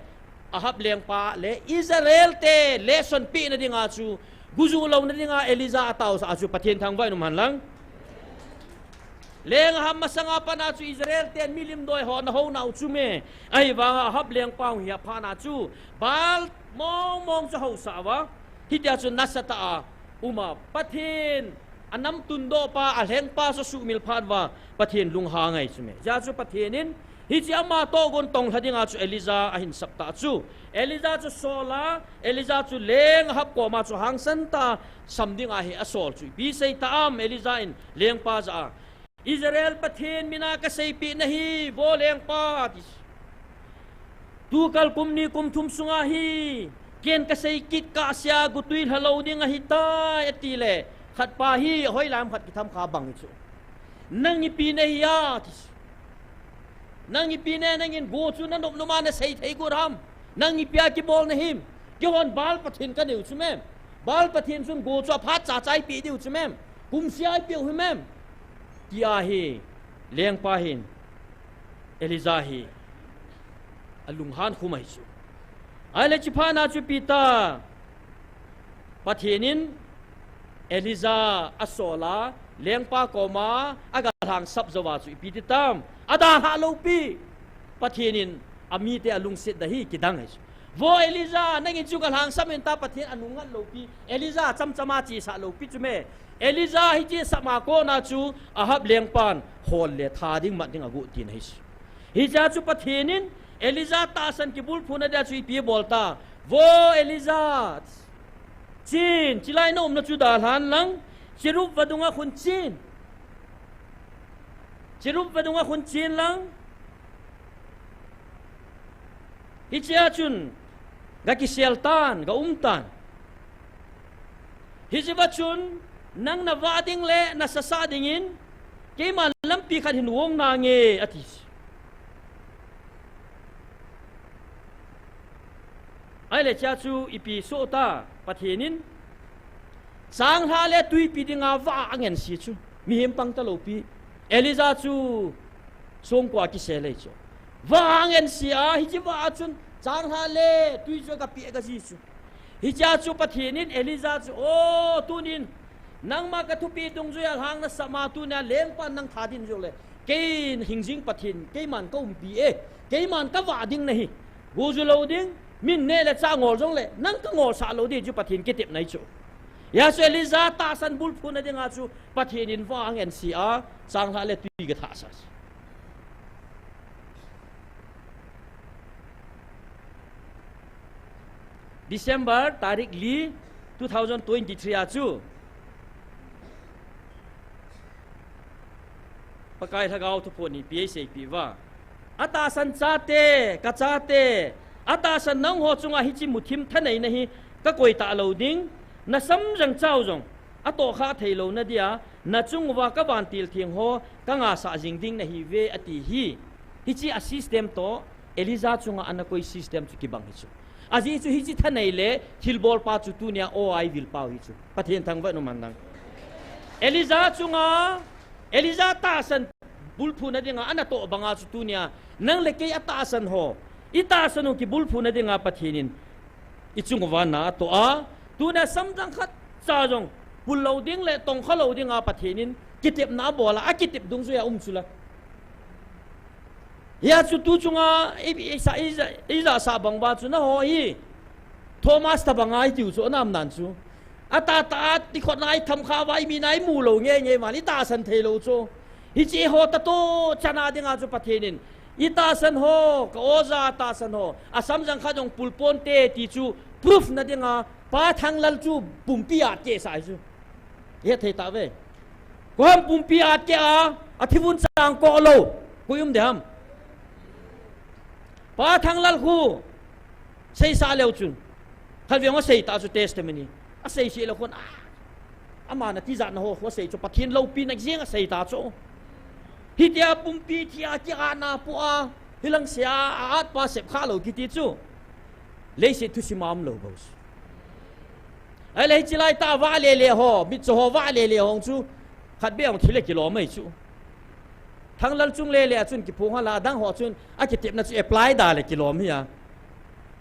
Ahab lengpa le Israel te lesson pehna dinga chu, go ju louna dinga Elijah ataosah a chu Pathen thangvah in um hen lang. Leng Ahab masanga pat na chu Israel ten milim doi ho ana hou nau chu me. Ahivanga Ahab lengpa hung hia phat na chu Baal mong mong chu hausah uva, hitia chu nasatah a um a, Pathen anam tundoh pa, alhengpa chu asuhmil phat uva, Pathen lunghang ahi chu me. Hijeh a chu Pathen in hiche ama tohgon tonglha dinga chu Elijah ahin sap tah chu. Elijah chu sol a, Elijah chu leng Ahab koma chu hangsan tah a sam dinga hi asol chu. Ipi sei tah ham Elijah in lengpa jah a, Israel Pathen mina kaseipeh nahi, vo lengpa, ati. Tukal kum ni kum thum sunga hi, ken kasei kit kahsea gotui lha lou ding ahitai, atile, khatpa hi, hoilai ham khat kitham kha bang hi chu. Nang ipi nahi a, ati. Nang ipi nahi, nangin go chu nanop nop a nasei thei got ham. Nang ipi a kibol nahim. Keihon Baal pathen kaneiu chu mem. Baal pathen chun go chu aphat cha cha eipeh diu chu mem. Kumsea eipeh u hi mem. Tia hi, lengpa hin, Elijah hi, alunghan khum ahi chu. Ahile chuphat na chu ipi ta, Pathen in Elijah asol a, lengpa koma agalhang sap jouva chu ipi ti tam. Adalhah lou pi. Pathen in amite alungset da hi kidang ahi chu. Vo Elijah, nangin chu galhang sap in ta, Pathen anung ngat lou pi. Elijah chamchama chesah lou pi chu me. Elijah hiche sap a kona chu Ahab lengpan hol le tha ding mat ding agot tina ahi chu. Hichea chu Pathen in Elijah tahsan kibulphuna dia chu ipi abol ta. Vo Elijah, chen, chilai naumna chu dalhan lang, cherub vadunga khun chen. Cherub vadunga khun chen lang. Hichea chun, gakisel tan, gaum tan. Hichea chun, nang navah ding le nasasah dingin, keiman lampi khat hin vong nange, ati. Ahile chea chu ipi soh ta, Pathen in, changlhah le twipi dinga vah a angense chu. Mihem pang talou pi. Elijah chu songkua kisel ahi chu. Vah a angense a, hiche vah a chun changlhah le twi chu agapeh agajih chu. Hichea chu Pathen in Elijah chu, o, tunin, nangma kathupeh dungjuia lhang nasap ma tunia lengpan nang tha din jongle, kei hingjing Pathen, keiman kaumpi e, keiman kavah ding nahi. Go ju lou ding, min neh le chah ngol jongle, nang kangolsah lou ding chu Pathen kitepna ahi chu. Hijeh a chu Elijah tahsan bulphuna dinga chu Pathen in vah a angense a, changlhah le twi gathahsah. December tarik li, two thousand twenty-three a chu, Pakai Lhagao thuphon hi ipi eiseipeh uva. Atahsan chate, kachate, atahsan nangho chunga hiche muthim thaneina hi kakoi talou ding, nasamjang chau jong atohkhah theilouna dia, nachung uva kavantil theng ho kangasah jing ding nahiuve, ati hi. Hiche a system toh, Elijah chunga ana koi system chu kibang hi chu. Ajeh chu hiche thanei le thilbolpa chu tunia aw a ivilpau hi chu. Pathen thangvah in umhen lang. Elijah chunga, Elijah tahsan bulphuna dinga anatoh banga chu tunia nang le kei atahsan ho, itahsan ho kibulphuna dinga Pathen in ichung uva na atoh a, tunia samjang khatcha jong pul lou ding le tongkha lou dinga Pathen in kitepna abol a, akitep dungjuia um chu la. Hia chu tu chunga i, i, sa, i, i, ijahsah bang uva chu naho hi Thomas tobanga itiu chu anam nan chu. Atahtah a tikhotna a itham kha uva, imin a imu lou ngeingei uva, itahsan thei lou chu. Hiche ho tatoh chana dinga chu Pathen in, itahsan ho, ka oja tahsan ho, asamjang khat jong pul ponte ti chu proof na dinga Pa Thanglal chu pumpi a atkeh sah hi chu. Hethei tauve. Koi ham pumpi a atkeh a, athivun chang koh lou? Koi um ding ham? Pa Thanglal khu seisah leu chun, khatvei jong asei ta chu testimony. Asei seh leu khun a, aman atijatna ho khu asei chu, Pathen loupina jeng asei ta chu. Hitia pumpi thi a kiatna po a, hilang sea a-at pa sep kha lou kiti chu, leiset thusim a um lou bou chu. Ahile hiche laitah a vah lele ho, mitcho ho vah lele ho chu, khatvei jong thi le kilom ahi chu. Thanglal chung lele a chun kiphong hal a, adang ho chun akitepna chu apply da le kilom hi a.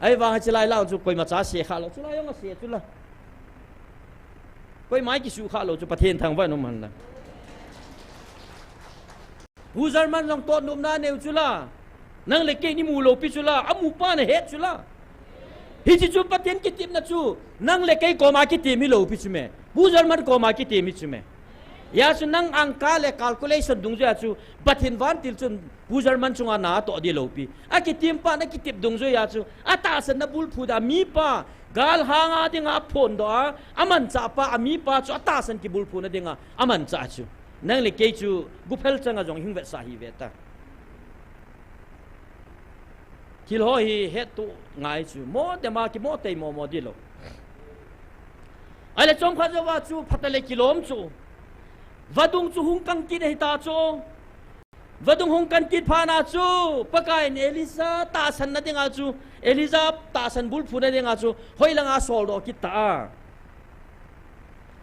Ahivang hiche lai lang chu koimacha se kha lou, chulai jong ase chu la. Koima kisuh kha lou chu, Pathen thangvah in umhen lang. Pu German jong totnopna aneiu chu la. Nang le kei in imu lou pi chu la, amu pa in ahet chu la. Hiche chu Pathen kitepna chu nang le kei koma kitem hilou pi chu me. Pu German koma kitem hi chu me. Hia chu nang angka le calculation dungjuia chu Pathen vantil chun Pu German chunga na atoh ding lou pi. Akitem pa in akitep dungjuia chu atahsan na bulphu da, amipa galhang a dinga aphondoh a, amanchah pa, amipa chu atahsan kibulphuna dinga amanchah chu. Nang le kei chu guphel changa jong ihung vetsah hih ve ta. Thil ho hi hettoh ngai chu, mo dema kimo tei momo ding lou. Ahile chomkhat jouva chu phatah le kilom chu. Vadung chu hung kang kit ahita chu. Vadung hung kang kit phatna chu, Pakaiyin Elijah tahsanna dinga chu, Elijah tahsan bulphuna dinga chu hoilanga asoldoh kit ta a.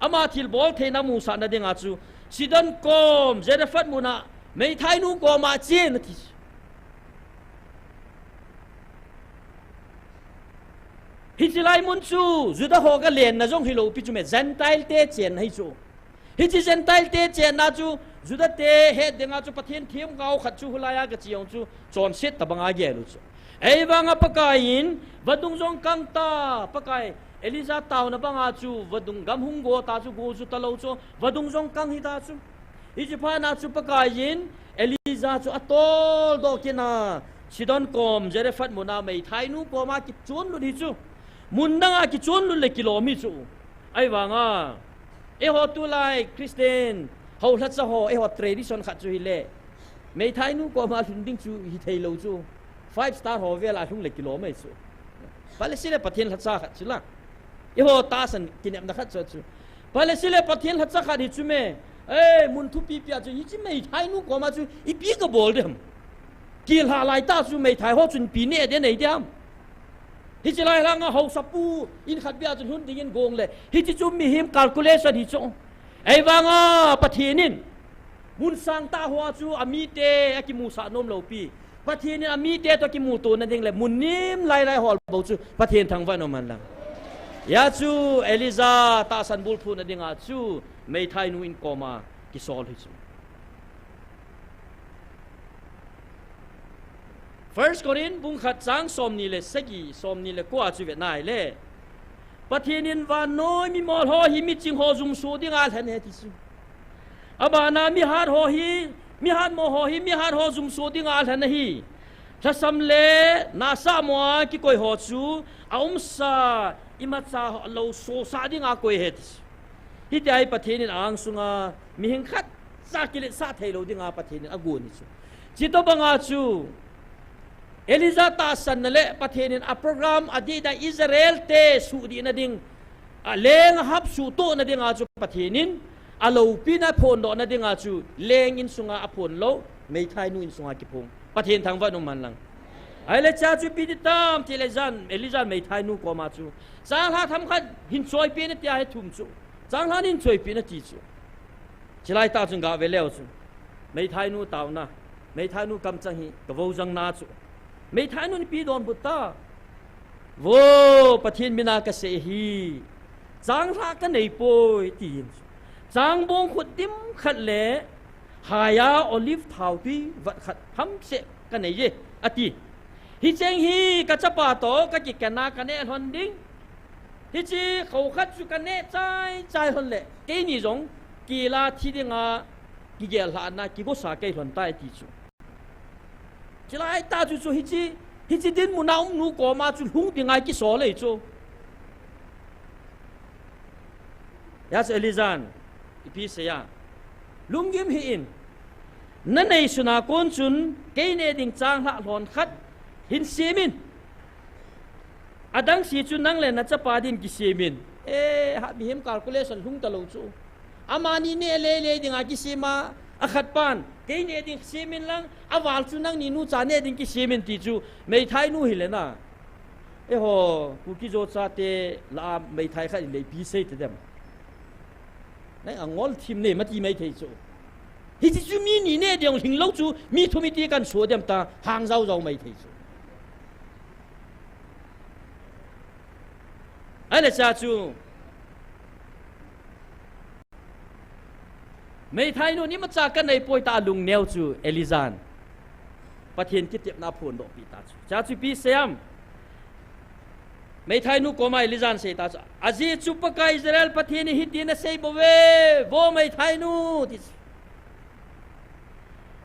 Ama thilbol theina musahna dinga chu Sidon kom Zarephath muna meithainu koma chen ati. Hiche lai mun chu Juda ho galenna jong hilou pi chu me, Gentile te chenna hi chu. Hiche Gentile te chenna chu Juda te het dinga chu Pathen themgao khat chu hulaiya gache jong chu chonset tobanga agel u chu. Ahivanga Pakaiyin vadung jong kang ta, Pakai Elijah taona banga chu vadung gam hung go ta chu, go chu talou chu, vadung jong kang hita chu. Hiche phatna chu Pakaiyin Elijah chu atoldoh kit a, Sidon kom Zarephath muna meithainu koma kichonlut hi chu. Mun danga kichonlut le kilom hi chu. Ahivanga eiho tulai Christian ho lhacha ho, eiho tradition khat chu hile, meithainu koma lhun ding chu hithei lou chu. Five star ho vela lhung le kilom ahi chu. Phalesile Pathen lhacha khat chu la. Eiho tahsan kinepna khat chu chu. Phalesile Pathen lhacha khat hi chu me. Ei, mun thupipi a chu, hiche meithainu koma chu ipi gabol ding ham? Kilhah laitah chu meithai ho chun ipi neh ding nei ding ham? Hiche lai langa haosapu in khat bia chu lhun dingin gong le, hiche chu mihem calculation hi chu. Ahivanga Pathen in mun sangtah hoa chu amite akimusah nom lou pi. Pathen in amite toh kimutona ding le mun nem lailai hol bou chu Pathen thangvah in umhen lang. Hia chu Elijah tahsan bulphuna dinga chu meithainu in koma kisol hi chu. First Corinth bung khat chang somni le sagi, somni le ko a chu ve nai le. Pathen in vannoi mimol ho hi miching ho jumso dinga alhen e ti chu. Abana mihat ho hi, mihatmo ho hi, mihat ho jumso dinga alhen ahi. Lhasam le nasa mo a kikoi ho chu aumsa, imacha ho lou sosa dinga akoi e ti chu. Hitia hi Pathen in a-angsunga mihing khatcha kiletsah theilou dinga Pathen in agon hi chu. Chutobanga chu Elijah tahsanna le Pathen in a program adih dan Israel te suhdihna ding, a leng ahap suhtohna dinga chu Pathen in aloupina phondohna dinga chu leng insunga aphon lou, meithainu insunga kiphong. Pathen thangvah in umhen lang. Ahile chea chu ipi ti tam ti le Elijah, Elijah meithainu koma chu, changlhah themkhat hin choipeh in ati a, hethum chu. Changlhah in hin choipeh in ati chu. Chulai tah chun gah ve leu chun, meithainu taona, meithainu kamchang hi kavojang na chu. Meithainun ipi donbut ta. Vo, Pathen mina kasei hi, changlhah kanei poi, ati in. Changbong khut dim khat le, haiya olive thaotui vat khat hamseh kanei e, ati. Hicheng hi kachapa toh kakikhen a kaneh lhon ding. Hiche kho khat chu kaneh chai chai lhon le, keini jong kila thi dinga kigel lhahna kigosa kei lhon tai, ati chu. Chulai tah chu chu hiche, hiche dinmun a um nu koma chu lhung dinga kisol e chu. Hijeh chun Elijah in ipi asei a, lunggim hih in, nanei suna kon chun kei neh ding changlhah lhon khat hin sem in. Adang se chu nang le nachapa din kisem in. E, ha, mihem calculation lhung talou chu. Amani neh lele dinga kisem a, akhat pan, kei neh ding sem in lang, aval chu nangni nucha neh ding kisem in ti chu, meithainu hile na. Eiho, Kuki-Zo chate lah a meithai khat in le ipi sei tadem. Nang angol thim nei mati maithei chu. Hiche chu mi ni neh ding lhinglou chu, mi thum iti kan so dem ta, hang jaojao maithei chu. Ahile chea chu, meithainun imacha kanei poi tia alungneo chu Elijah in Pathen kitepna aphondoh peh ta chu. Chea chu ipi asei em? Meithainu koma Elijah in asei ta chu, ajeh chu Pakai Israel Pathen in hitin asei bouve, vo meithainu, ti chu.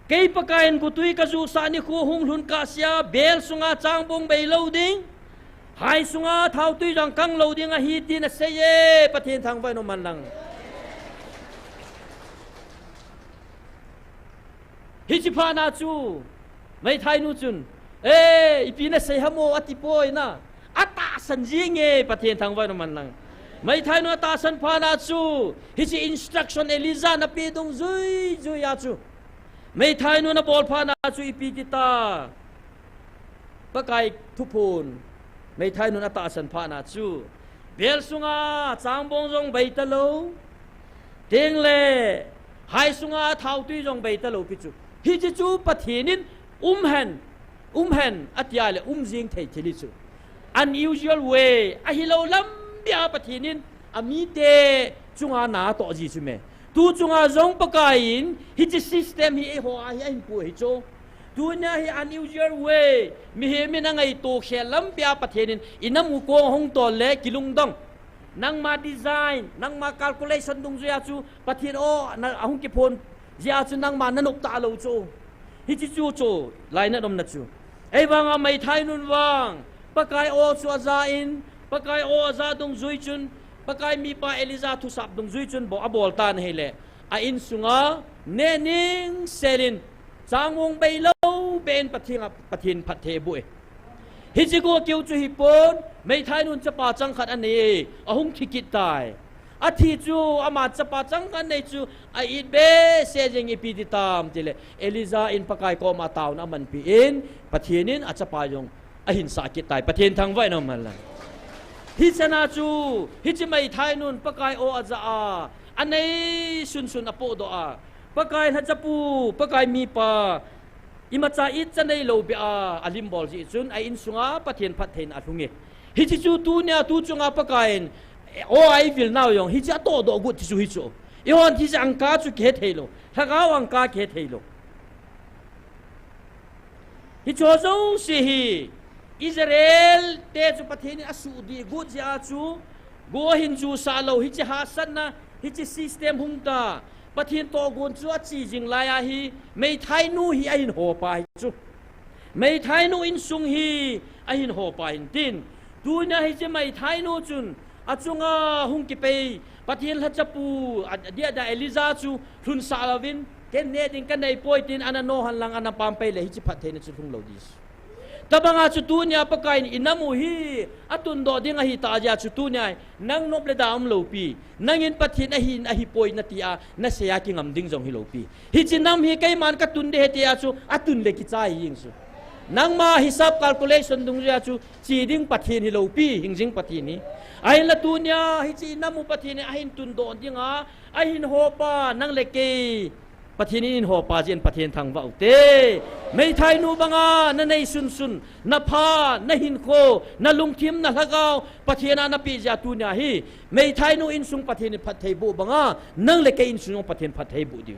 Kei Pakaiyin gotwi kajuhsah nikho hung lhun kahsea, bel sunga changbong bei lou ding, hai sunga thaotui jong kang lou ding ahi, tin asei e, Pathen thangvah in um hen lang. Hiche phat na chu, meithainu chun, e, ipi nasei ham o, ati poi na. Atahsan jing e, Pathen thangvah in um hen lang. Meithainu atahsan phat na chu, hiche instruction Elijah in apeh dungjuijui a chu, meithainun abol phat na chu ipi ti ta. Pakai thuphon, meithainun atahsan phat na chu, bel sunga changbong jong bei talou, tengle hai sunga thaotui jong bei talou pi chu. Hiche chu Pathen in um hen, um hen, ati a le um jing thei thil hi chu. Unusual way, ahilou lam beh a Pathen in amite chunga na atoh ji chu me. Tu chunga jong Pakaiyin hiche system hi eiho a hi ahin pu hi chu. Tunia hi unusual way, mihem in angaito khel lam beh a Pathen in inam u kong ahung tol le kilungdong. Nangma design, nangma calculation dungjui a chu Pathen o na ahung kiphon jeh a chu nangma nanop talou chu. Hiche chu chu, lainat umna chu. Ahivanga meithainun vang, Pakai o chu aja in, Pakai o aja dungjui chun, Pakai mipa Elijah thusap dungjui chun bou abol tan ahile, a insunga neh ningsel in, changbong bei lou beh in Pathen a, Pathen phatthei aboh e. Hiche go keu chu hipon, meithainun chapa changkhat anei e, ahung thi kit tai. Athi chu, ama chapa changkhat nei chu, a-it behseh jeng, ipi ti tam tile, Elijah in Pakai koma taona amanpi in, Pathen in achapa jong ahin sah kit tai, Pathen thangvah in um hen lang. Hichan a chu, hiche meithainun Pakai o aja a, anei sunsun apohdoh a, Pakai lhachapu, Pakai mipa, imacha itcha neilou beh a, alim bol jeh chun, a insunga Pathen phattheina alhung e. Hiche chu tunia tu chunga Pakaiyin, o a ivil nau jong, hiche atohdoh got ti chu hi chu. Eihon hiche angka chu kihe theilou, lhagao angka kihe theilou. Hiche jouse hi, Israel te chu Pathen in asuhdih got jeh a chu, go ahin jusah lou, hiche hahsatna, hiche system hung ta, Pathen tohgon chu ache jing lai a hi, meithainu hi ahin hopa hi chu. Meithainu insung hi ahin hopa hin tin. Tunia hiche meithainu chun, achunga hung kipei, Pathen lhachapu, a, adeh a Elijah chu lhunsah louvin, ken neh ding kanei poi tin, ana no hen lang, ana pampei le, hiche phattheina chu lhung lou ding. Tobanga chu tunia Pakaiyin inam u hi atundoh ding ahitah jeh a chu tunia, nang nop le da umlou pi, nangin Pathen ahi, ahipoi nati a, nasei a kingam ding jong hilou pi. Hiche nam hi keiman katun ding ahi tia chu, atun le kichai jeng chu. Nangma hisap calculation dungjuia chu che ding Pathen hilou pi, hingjing Pathen hi. Ahinla tunia hiche inam u Pathen in ahin tundoh dinga, ahin hopa nang le kei Pathen in eihin hopa jeh in Pathen thangvah u hite. Meithai nu banga nanei sunsun, napha, nahinkho, nalungthim, nalhagao, Pathen a napeh jeh a tunia hi meithai nu insung Pathen in phatthei boh banga, nang le kei insung jong Pathen phatthei boh diu.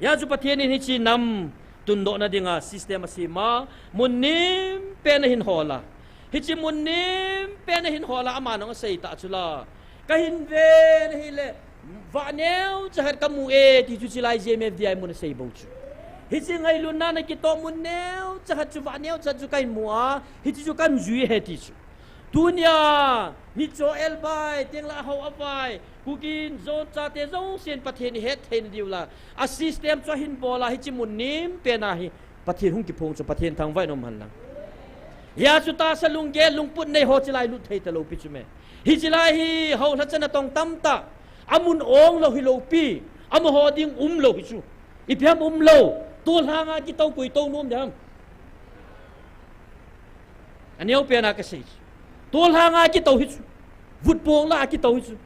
Hijeh chun Pathen in hiche nam tundohna dinga system asem a, mun nempen ahin hol a. Hiche mun nempen ahin hol a, aman jong asei tah chu la. Kahin ven ahile, vah neocha khat kamu e, ti chu chulai J M F D I mun asei bou chu. Hiche ngailutna nakitoh mun neocha khat chu, vah neocha khat chu kahin mu a, hiche chu kahin jui e ti chu. Tunia, micho elbai, tengla hao avai, Kuki Zo chate jousen Pathen ihet theina diu la. A system chu ahin bol a, hiche mun nempen a hi Pathen hung kiphong chu Pathen thangvah in um hen lang. Hijeh chun tahsa lunggel lungput nei ho chulai lut thei talou pi chu me. Hiche lai hi houlhacha natong tamtah. Amun ong lou hilou pi. Amaho ding umlou hi chu. Ipi ham umlou. Tolhang a kitou koi tou nom ding ham. Aneopen a kasei chu. Tolhang a kitou hi chu. Vutpong la a kitou hi chu.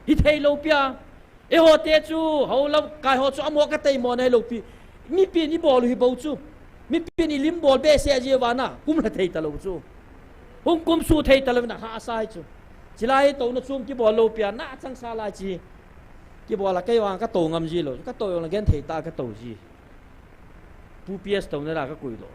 Hithei lou pi a. Eiho te chu, hao lamkai ho chu, amaho katei mo nahi lou pi. Mipin ibol u hi bou chu. Mipin ilim bol behseh jeh uva na, kumlha thei talou chu. Hung kumsuh thei talou na, hahsa hi chu. Chulai hi touna chom kibol lou pi a, na changsa lai chi. Kibol a kei vang katou ngam ji lou. Katou jong la genthei tah a katou ji. Pu P S touna la kakoi lou.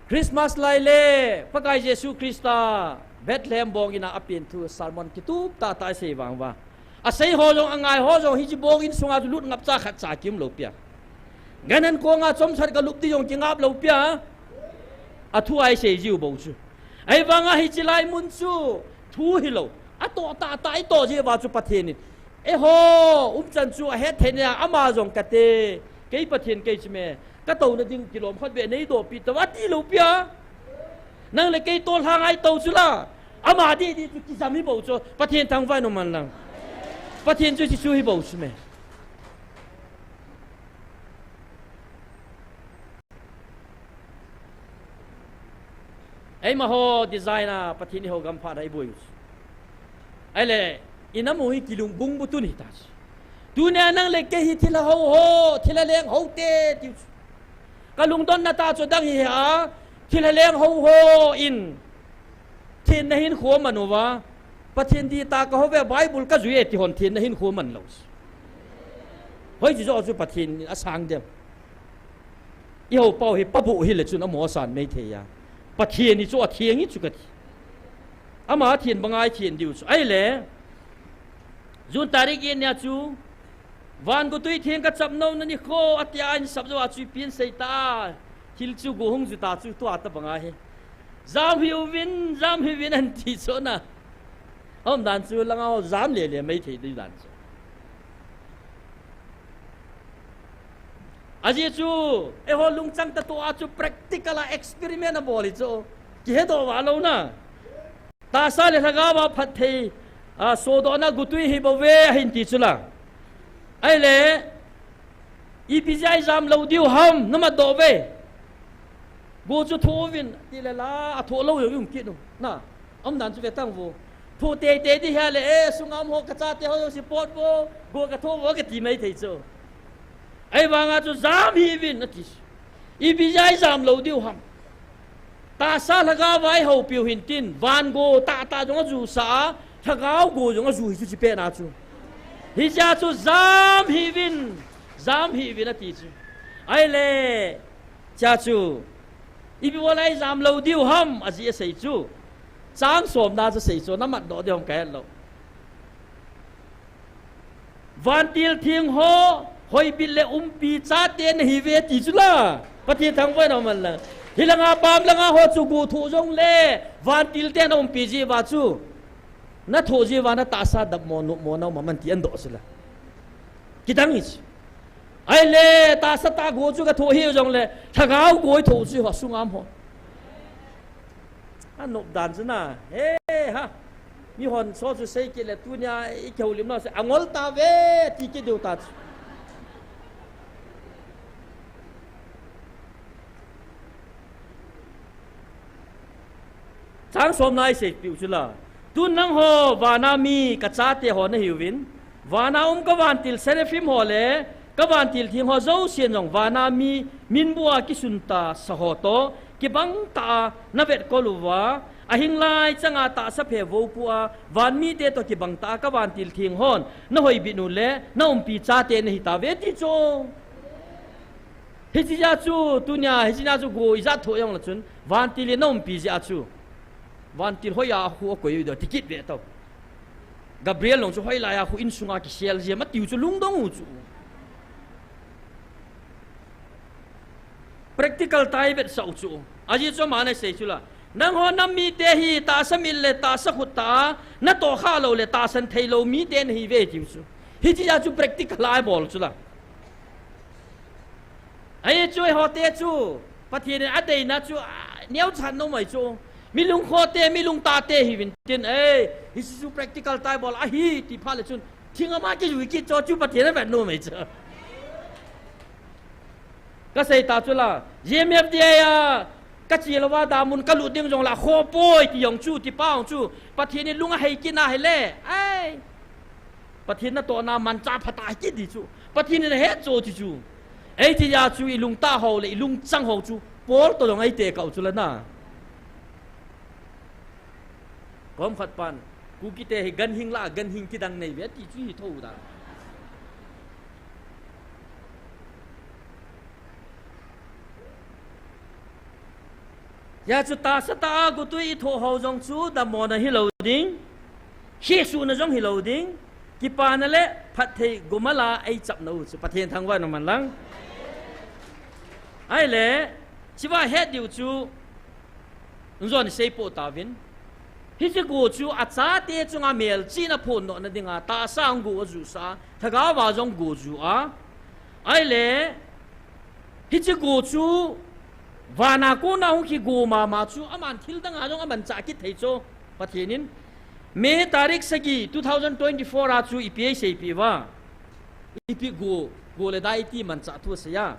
Christmas lai le, Pakai Jesu Christa, Bethlehem bong in a apen thu sermon kitup tah tah isei vang uva. Asei ho jong, angai ho jong, hiche bong in sunga chu lut ngapcha khatcha kium lou pi a. Gan an konga chomkhat kalup ding jong kingap lou pi a. Athu a isei jiu bou chu. Ahivanga hiche lai mun chu thu hilou. Atoh tah tah itoh jeh uva chu Pathen in. Eiho, umchan chu ahet theina, ama jong kate. Kei Pathen kei chu me. Katouna ding kilom khat beh neidoh pi tauva ati lou pi a. Nang le kei tolhang a itou chu la. Ama didi chu kijam hi bou chu. Pathen thangvah in um hen lang. Pathen chu hichu hi bou chu me. Eima ho design a Pathen in eiho gamphatna ibol u chu. Ahile, inam u hi kilungbung bu tun hita chu. Tunia nang le kei hi thilha hou ho, thilha leng hou te tiu chu. Kalungdonna tah chu adang hi a, thilha leng hou ho in thenna hinkho aman uva, Pathen dih tah a kahou ve, Bible kajui e ti hon thenna hinkho aman lou chu. Hoiche joh chu Pathen in asang dem. Eiho pau hi pabu hile chun amaho asan mei thei a. Pathen hi chu atheng hi chu kati. Ama athen banga ithen diu chu. Ahile, June tarik get nia chu, van gotui theng kachap nom na nikho, atia ahin sap jou a chu ipi asei ta. Thil chu go hung ju ta chu tua tabang ahi. Jam hih uvin, jam hih uvin ahin ti chu na. Aum dan chu langa ho jam le le mei thei ding dan chu. Ajeh chu, eiho lungchang tah toh a chu practical a experiment abol hi chu. Kihedoh val lou na. Tahsa le lhagao a phatthei, a, sodohna gotui hi bou ve ahin ti chu la. Ahile, ipi jeh a ijam lou diu ham, namat doh uve. Go chu thoh uvin, ti le la, athoh lou jong um kit u. Na, aum dan chu ve tang vo. Thoh teitei ding hia le, e, sunga um ho kachate ho jouse pot vo, go kathoh vo kati mei thei chu. Ahivanga chu jam hih uvin, ati. Ipi jeh a ijam lou diu ham. Tahsa lhagao a ihoupiu hin tin, van go tahtah jong ajusah a, lhagao go jong aju hi chu chipet na chu. Hijeh a chu jam hih uvin, jam hih uvin ati chu. Ahile, chea chu, ipi bol a ijam lou diu ham, ajeh asei chu. Chang somna chu asei chu, namat doh diu ham kahet lou. Vantil theng ho, hoibit le umpi chate nahi uve ti chu la. Pathen thangvah in um hen lang. Hilanga pam langa ho chu go thoh jongle, vantil ten aumpi jeh uva chu. Nathoh jeh uva natahsa dap mo, nop mo, naum aman ti ahin doh chu la. Kidang hi chu. Ahile, tahsa tah go chu kathoh hih jongle, lhagao go ithoh chu ho sunga um ho. Anop dan chu na. He ha. Mihon so chu sei kit le tunia i kihoulimna se angol tave ti kit diu ta chu. Chang somna i seipiu chu la. Tun nangho vana mi ka chate ho nahiuvin, vana um ka vantil seraphim ho le ka vantil theng ho jousen jong vana mi minbua kisunta sa ho toh kibang tah a na vetkol uva, ahing lai changa tahsa phe vopu a vanmite toh kibang tah a ka vantil theng hon na hoibit u le na umpi chate nahi tave ti chu. Hiche jeh a chu tunia hiche nia chu go ijat thoh jong le chun vantil in na umpi jeh a chu vantil hoiya khu akoi u ding ti kit ve tau. Gabriel jong chu hoilai a khu insunga kisel jia ma tiu chu lungdong u chu. Practical tai vetsah u chu. Ajeh chu ama ana sei chu la. Nangho nam mite hi tahsa mit le tahsa khut tah a natoh kha lou le tahsan thei lou mite nahiuve tiu chu. Hiche jeh a chu practical a ibol chu la. Ahi chu eiho te chu Pathen in adeina chu, a, neocha nom ahi chu. Mi lungkho te, mi lungtah te hiuvin tin, ei, hiche chu practical tai bol ahi ti phat le chun thing ama kijui kit chu chu Pathen avet nom ahi chu. Ka sei ta chu la, G M F D I a ka che louva damun ka lut ding jong la kho poi ti jong chu, ti pa jong chu, Pathen in lung ahei kit na hile, ai. Pathen natohna manchah phatah kit di chu. Pathen in ahet chu ti chu. Ei ti jeh a chu i lungtah ho le i lungchang ho chu Paul toh jong eite kau chu la na. Kom khat pan, Kuki te hi ganhing la, ganhing kidang nei ve ti chu hi tho da. Hia chu tahsa tah a gotui i thoh ho jong chu dammo na hilou ding. Hisuhna jong hilou ding. Kipana le phatthei gomala eichapna u chu Pathen thangvah in um hen lang. Ahile, hichea het diu chu, njon sei po tauvin. Hiche go chu achate chunga melchihna phondohna dinga, tahsa a go ajusah a, lhagao va jong go ju a. Ahile, hiche go chu, vana kona hung kigo mama chu, aman thil danga jong amanchah kit thei chu, Pathen in. May tarik sagi, two thousand twenty-four a chu ipi eiseipeh uva. Ipi go, go le dai iti manchah thu asei a.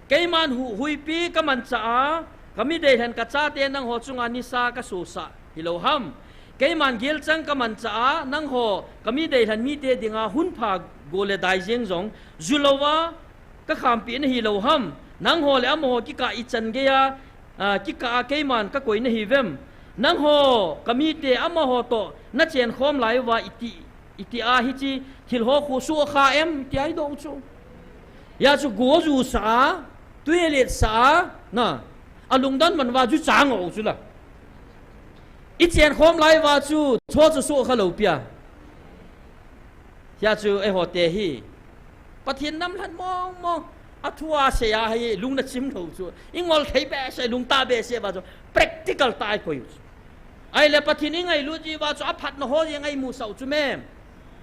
Keiman hu, huipi ka manchah a, ka mi deilhen ka chate nangho chunga nisa ka sosah hilou ham. Keiman gelchang ka manchah a, nangho ka mi deilhen mite dinga hunpha go le dai jeng jong ju louva ka khampeh na hilou ham. Nangho le amaho kikah ichan geiya, a, kikah a keiman ka koi na hiuvem. Nangho ka mite amaho toh na chenkhom lai uva iti, iti a hiche thil ho khu soh kha em tia idoh u chu. Hia chu go jusah a, tui letsah a, na, alungdon man uva ju chang u chu la. I chenkhom lai uva chu, chu chu soh kha lou pia. Hia chu eiho te hi Pathen namlhen mong mong, athu a sei a hi lung na chim lou chu. I ngol thei behseh, lungtah behseh uva chu practical tah a i koi u chu. Ahile Pathen i ngailut ji uva chu aphatna ho jeng a i musah u chu mem.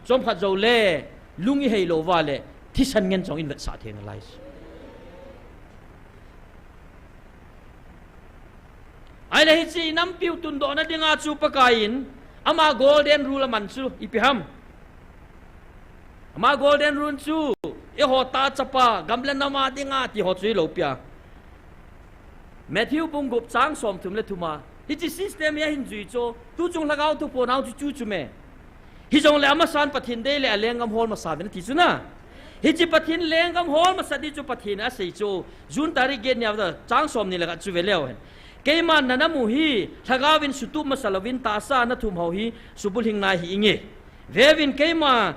Chomkhat jou le, lung i hei lou uva le, thisan ngen jong in vetsah thei nalai chu. Ahile hiche i nampiu tundohna dinga chu Pakai in ama golden rule aman chu ipi ham. Ama golden rule chu eiho tah chapa gam le nam a dinga ti ho chu ilou pia. Matthew bung gup chang somthum le thum a. Hiche system hi ahin jui chu, tuchung lhagao thuphon a chu chu chu me. Hijongle amasan Pathen dei le alenggam hol masa uvin ati chu na. Hiche Pathen lenggam hol masat di chu Pathen in asei chu. June tarik get nia chang somni le khat chu ve leu hen. Keiman na nam u hi, lhagao in sutup masa louvin tahsa a na thum ho hi, subulhing nai hi inge. Veuvin keima,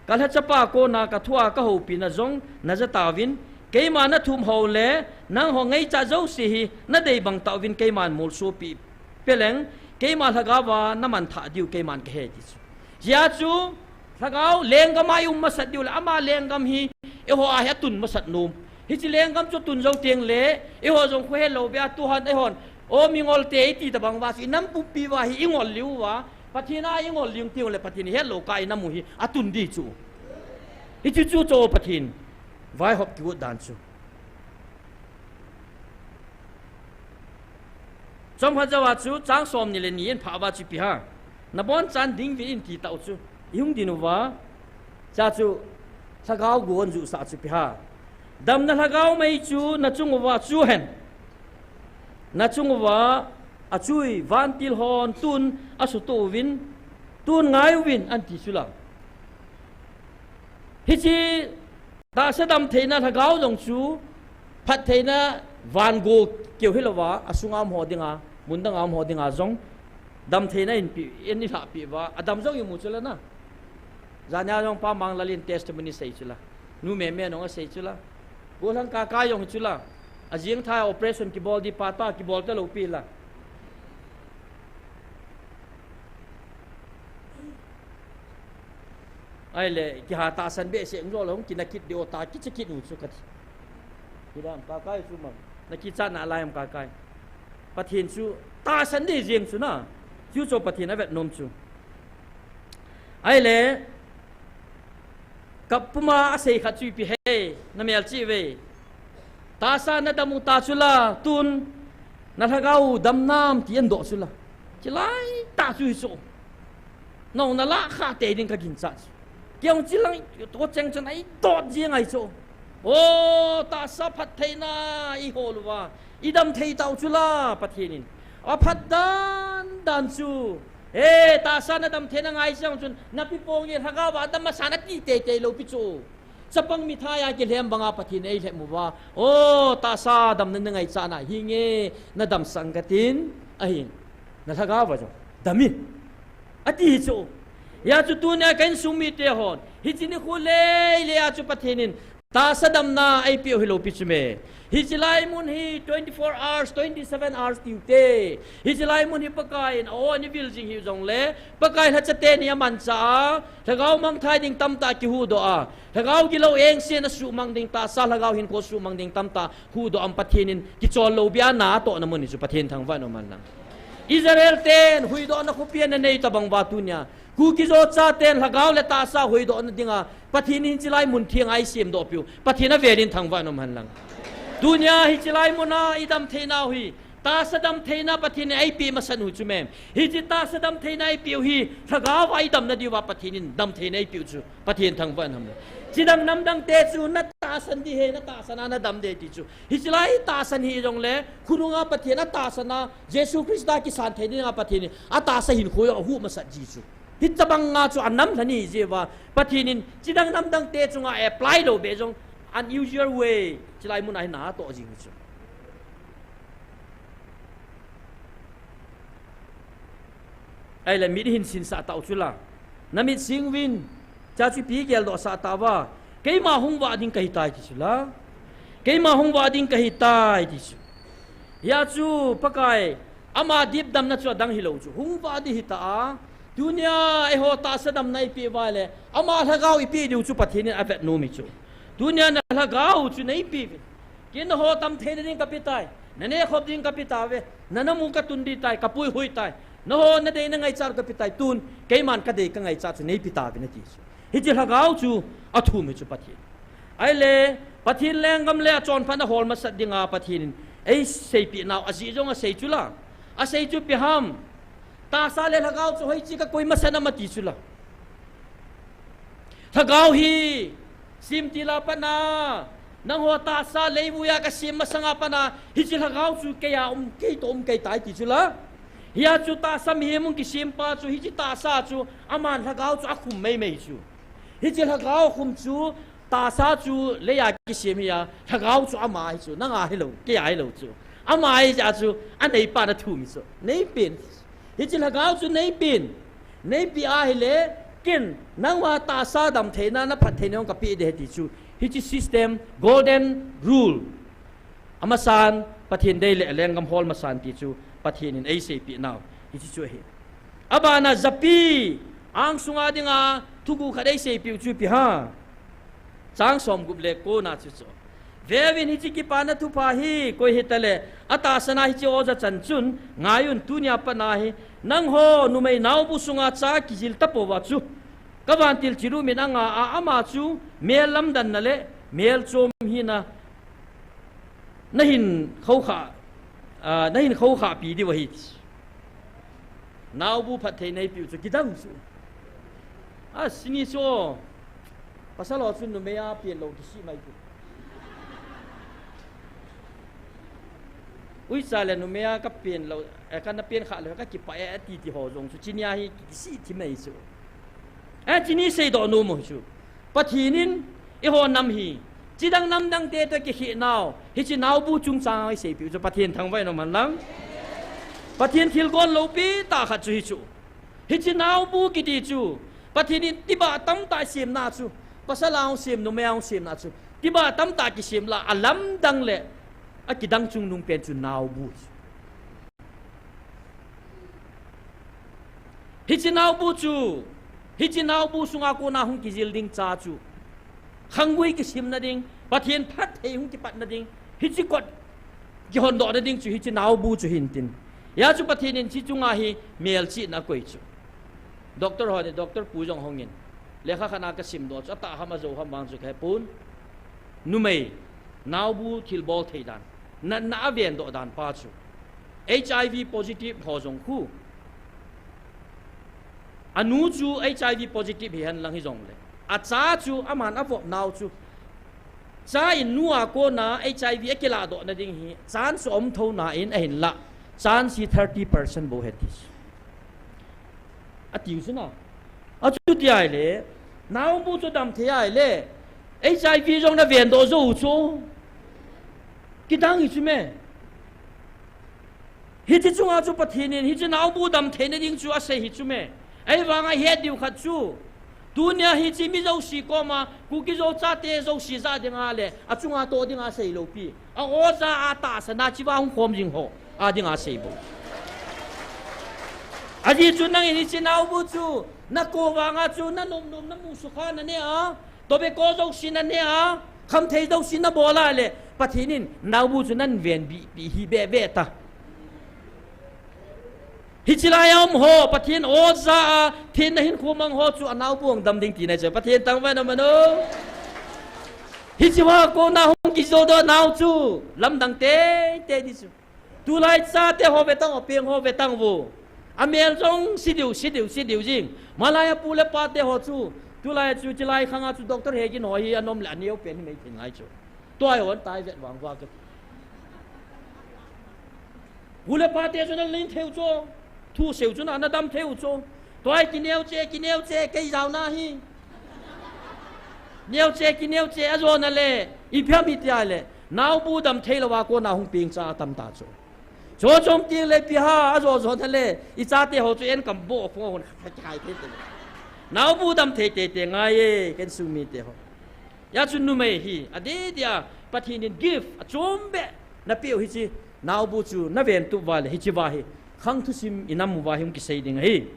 ka lhachapa kona ka thu a ka houpina jong na ja tauvin, keima na thum ho le, nangho ngaicha jouse hi, na dei bang tauvin keiman molsopi. Peleng, keima lhagao va na manthah diu keiman ka he ti chu. Hia chu, lhagao lenggam a i um masat diu le, ama lenggam hi, eiho a hi atun masat nom. Hiche lenggam chu tun jou teng le, eiho jong khu helou bia tu han eihon, o mingol te i ti tabang uva chu, i nam pumpi uva hi i ngol liu uva, Pathen a i ngol liu teng le, Pathen i helou kah a i nam u hi atun di chu. Hichu chu chu Pathen vaihop kigot dan chu. Chomkhat jou a chu, chang somni le ni in phah uva chu ipi ham. Nabon chan ding vin ti tau chu. Ihung din uva. Cha chu lhagao gon ju sa chu pi ha. Damna lhagao mai chu nachung uva chu hen. Nachung uva achui vantil hon tun asuto uvin tun ngai uvin anti chu la. Hichi tahsa damtheina lhagao jong chu phattheina van go keu hilouva, asunga um ho dinga, mundanga um ho dinga jong damtheina inpi, in ilhahpi uva, adam jong imu chu la na. Jania jong Pa Manglalin testimony sei chu la. Nu Meme nong asei chu la. Golhang Kakai jong chu la. Ajing thai operation kibol di pa ta kibol ta lou pi la. Ahile, kiha tahsan behseh jong lou, kina kit deu ta, kicha kit u chu kati. Kidam Kakai chu mam. Nakichat nalai am Kakai. Pathen chu tahsan ding jeng chu na. Chu chu Pathen avet nom chu. Ahile, Kapuma asei khat chu ipi he, na melchih uve. Tahsa nadam u ta chu la, tun, nalhagao u dam nam ti andoh chu la. Chilai tah chu hi chu. Nao nalah kha tei ding kaginchat chu. Kei jong chilang, to cheng chun eidoh jeng ahi chu. O, tahsa phattheina ihol uva. Idam thei tau chu la, Pathen in. Aphat dan dan chu. E, tahsa nadam theina ngai sang chun, napi pong in lhagao va dam masa nati tei tei lou pi chu. Chapang mithai a kilhem banga Pathen in eilhem uva. O, tahsa damna nangaichat na hinge, nadam sang katin, ahin. Nalhagao va jong dam in. Ati hi chu. Hia chu tunia ka insung mite hon. Hichi nikho lei lei a chu Pathen in tahsa damna eipeh u hilou pi chu me. Hichi lai mun hi twenty-four hours, twenty-seven hours tiu te. Hichi lai mun hi Pakai in a-o ana vil jing hi jongle, Pakai lhacha teni amanchah a, lhagao mangthai ding tamtah kihuhdoh a, lhagao gilou engse na suhmang ding tahsa, lhagao hinkho suhmang ding tamtah huhdoh a Pathen in kichol lou bia na atohna mun hi chu Pathen thangvah in um hen lang. Israel ten huhdohna khopi ana nei tabang uva tunia Kuki-Zo chaten lhagao le tahsa huhdohna dinga Pathen in chilai mun theng a eisemdoh piu. Pathen avel in thangvah in um hen lang. Tunia hichi lai muna idam theina u hi, tahsa dam theina Pathen in eipeh masat u chu mem. Hichi tahsa dam theina eipeh u hi, lhagao va idamna diuva Pathen in dam theina eipeh u chu Pathen thangvah in um hen lang. Chidang namdang te chu natahsan ding he, natahsan a nadam ding ti chu. Hichi lai tahsan hi jongle, khonunga Pathen atahsan a, Jesu Christa kisan thei dinga Pathen in atahsa hinkho ahuh masat ji chu. Hitabanga chu anam lhani jiuva, Pathen in chidang namdang te chunga apply lou be jong unusual way, chilai muna hi na atoh jing chu. Ahile mit hin sinsah tau chu la. Namit sing uvin, cha chu ipi geldoh sah tauva. Keima hung vah ding kahitai ti chu la. Keima hung vah ding kahitai ti chu. Hia chu Pakai, ama dipdamna chu adang hilou chu. Hung vah ding hita a. Tunia eiho tahsa damna ipeh uva le, ama lhagao ipeh diu chu Pathen in avet nom hi chu. Tunia nalhagao chu neipeh uvin. Kei naho tam theina ding kape tai. Naneh khop ding kape tauve. Nana mu katun ding tai, kapuihui tai. Naho nadei nangaichat kape tai. Tun, keiman kadei kangaichat chu neipe tauvin ati chu. Hichi lhagao chu athum hi chu Pathen. Ahile, Pathen lenggam le achonphatna hol masat dinga Pathen in eiseipeh nau ajeh jong asei chu la. Asei chu ipi ham. Tahsa le lhagao chu hoiche kakoi masat nam ati chu la. Lhagao hi semtil a pat a, nangho tahsa leivui a kasem masanga pat a, hichi lhagao chu keia um, keitoh um keitai ti chu la. Hia chu tahsa mihem hung kisem pa chu, hichi tahsa chu aman lhagao chu akhum meimei chu. Hichi lhagao khum chu tahsa chu leia kisem hi a, lhagao chu ama hi chu, nanga hilou, keia hilou chu. Ama hi jeh a chu aneipan athum hi chu. Neipen. Hichi lhagao chu neipen. Neipe ahile, ken, nangma tahsa dam theina, naphat theina jong kapeh ding ahi ti chu. Hichi system, golden rule. Amasan, Pathen dei le lenggam hol masan ti chu, Pathen in eiseipeh nau. Hichi chu ahi. Abana japi, angsunga dinga, thuguh khat eiseipeh u chu ipi ham. Chang somgup le kona chu chu. Veuvin hichi kipana thupha hi, koi hitale, atahsan a hichi oja chan chun, ngaiyun tunia pat a hi, nangho numei naobu sunga cha kijil tapouva chu. Kavantil Cherubim in anga a ama chu, mel lamdanna le, mel chom hina, nahin khoukhah, ah, nahin khoukhah pi diu ahi. Naobu phatthei neipiu chu kidang chu. A, sini chu. Pasal ho chu numei a pen lou kisih mai chu. Uicha le numei a kapen lou, eh, kana pen kha lou, kakipah e, ati ti ho jong chu. Chini a hi kisih thim mai chu. Eh, chini seidoh nom u chu. Pathen in eiho nam hi, chidang namdang te toh kikhel nau, hiche naobu chungchang a iseipiu chu Pathen thangvah in um hen lang. Pathen thilgon loupi tah khat chu hichu. Hiche naobu kiti chu, Pathen in tibah tamtah isemna chu, pasal a hung sem, numei a hung semna chu, tibah tamtah kisem la, alamdang le akidang chungnung pen chu naobu chu. Hiche naobu chu, hiche naobu sunga kona hung kijil ding cha chu, khanggui kisimna ding, Pathen phatthei hung kipatna ding, hiche kot kihondohna ding chu hiche naobu chu hintin. Hia chu Pathen in hiche chunga hi melchihna akoi chu. Doctor ho ni, Doctor Pu jong hongin. Lekha khat a kasimdoh chu, atah ham ajou ham vang chu kahepon. Numei, naobu thilbol thei dan, natna avendoh dan pa chu. H I V positive ho jong khu. Anu chu H I V positive hihen lang hijongle, acha chu aman avop nau chu, cha in nu a kona H I V akiladohna ding hi chance aum thou nan ahinlah, chance hi thirty percent bou ahi ti. Atiu chu na. Achuti ahile, naobu chu damthei ahile, H I V jong navendoh jou chu. Kidang hi chu me. Hiche chunga chu Pathen in, hiche naobu damtheina ding chu asei hi chu me. Ahivanga het diu khat chu, tunia hiche mi jouse koma, Kuki-Zo chate jouse jah dinga le, achunga toh dinga asei lou pi. A oja a tahsan a chea hung khom jing ho a dinga asei bou. Ajeh chu nangin hiche naobu chu, nakou vanga chu, nanom nom, namu sukha nanei a, tobacco jouse nanei a, khamthei jouse nabol a le, Pathen in naobu chu nahin venbih, bih hi bebe ta. Hiche lai a um ho, Pathen oja a, thenna hinkho mang ho chu anaobu hung dam ding tina chu. Pathen thangvah in um hen. Hiche hoa kona hung kijodoh nau chu, lamdang teitei ding chu. Tulai chate ho ve tang, apeng ho ve tang vo. Amel jong se diu, se diu, se diu jing. Malai a pu le pa te ho chu, tulai chu, chilai khanga chu doctor hegin ho hi anom le aneo pen hi mai thei ngai chu. Tua hi hon tai vet vang vang ka. Pu le pa te chu naling thei u chu. Thu sei u chu na, nadam thei u chu. Tua hi kineo che, kineo che, kei jaona hi. Neo che, kineo che, ajona le, ipi ham iti a le, naobu damthei louva kona hung peng cha atam ta chu. Chu chom teng le ipi ham, ajo jona le, ichate ho chu enkam bo phong hon khai thei te. Naobu damthei teitei ngai e, ken sung mite ho. Hia chu numei hi, adeh deh a, Pathen in gift, achom beh, napeh u hiche, naobu chu, naventup uva le, hiche uva hi, khang thusim inam uva hi hung kisei ding ahi.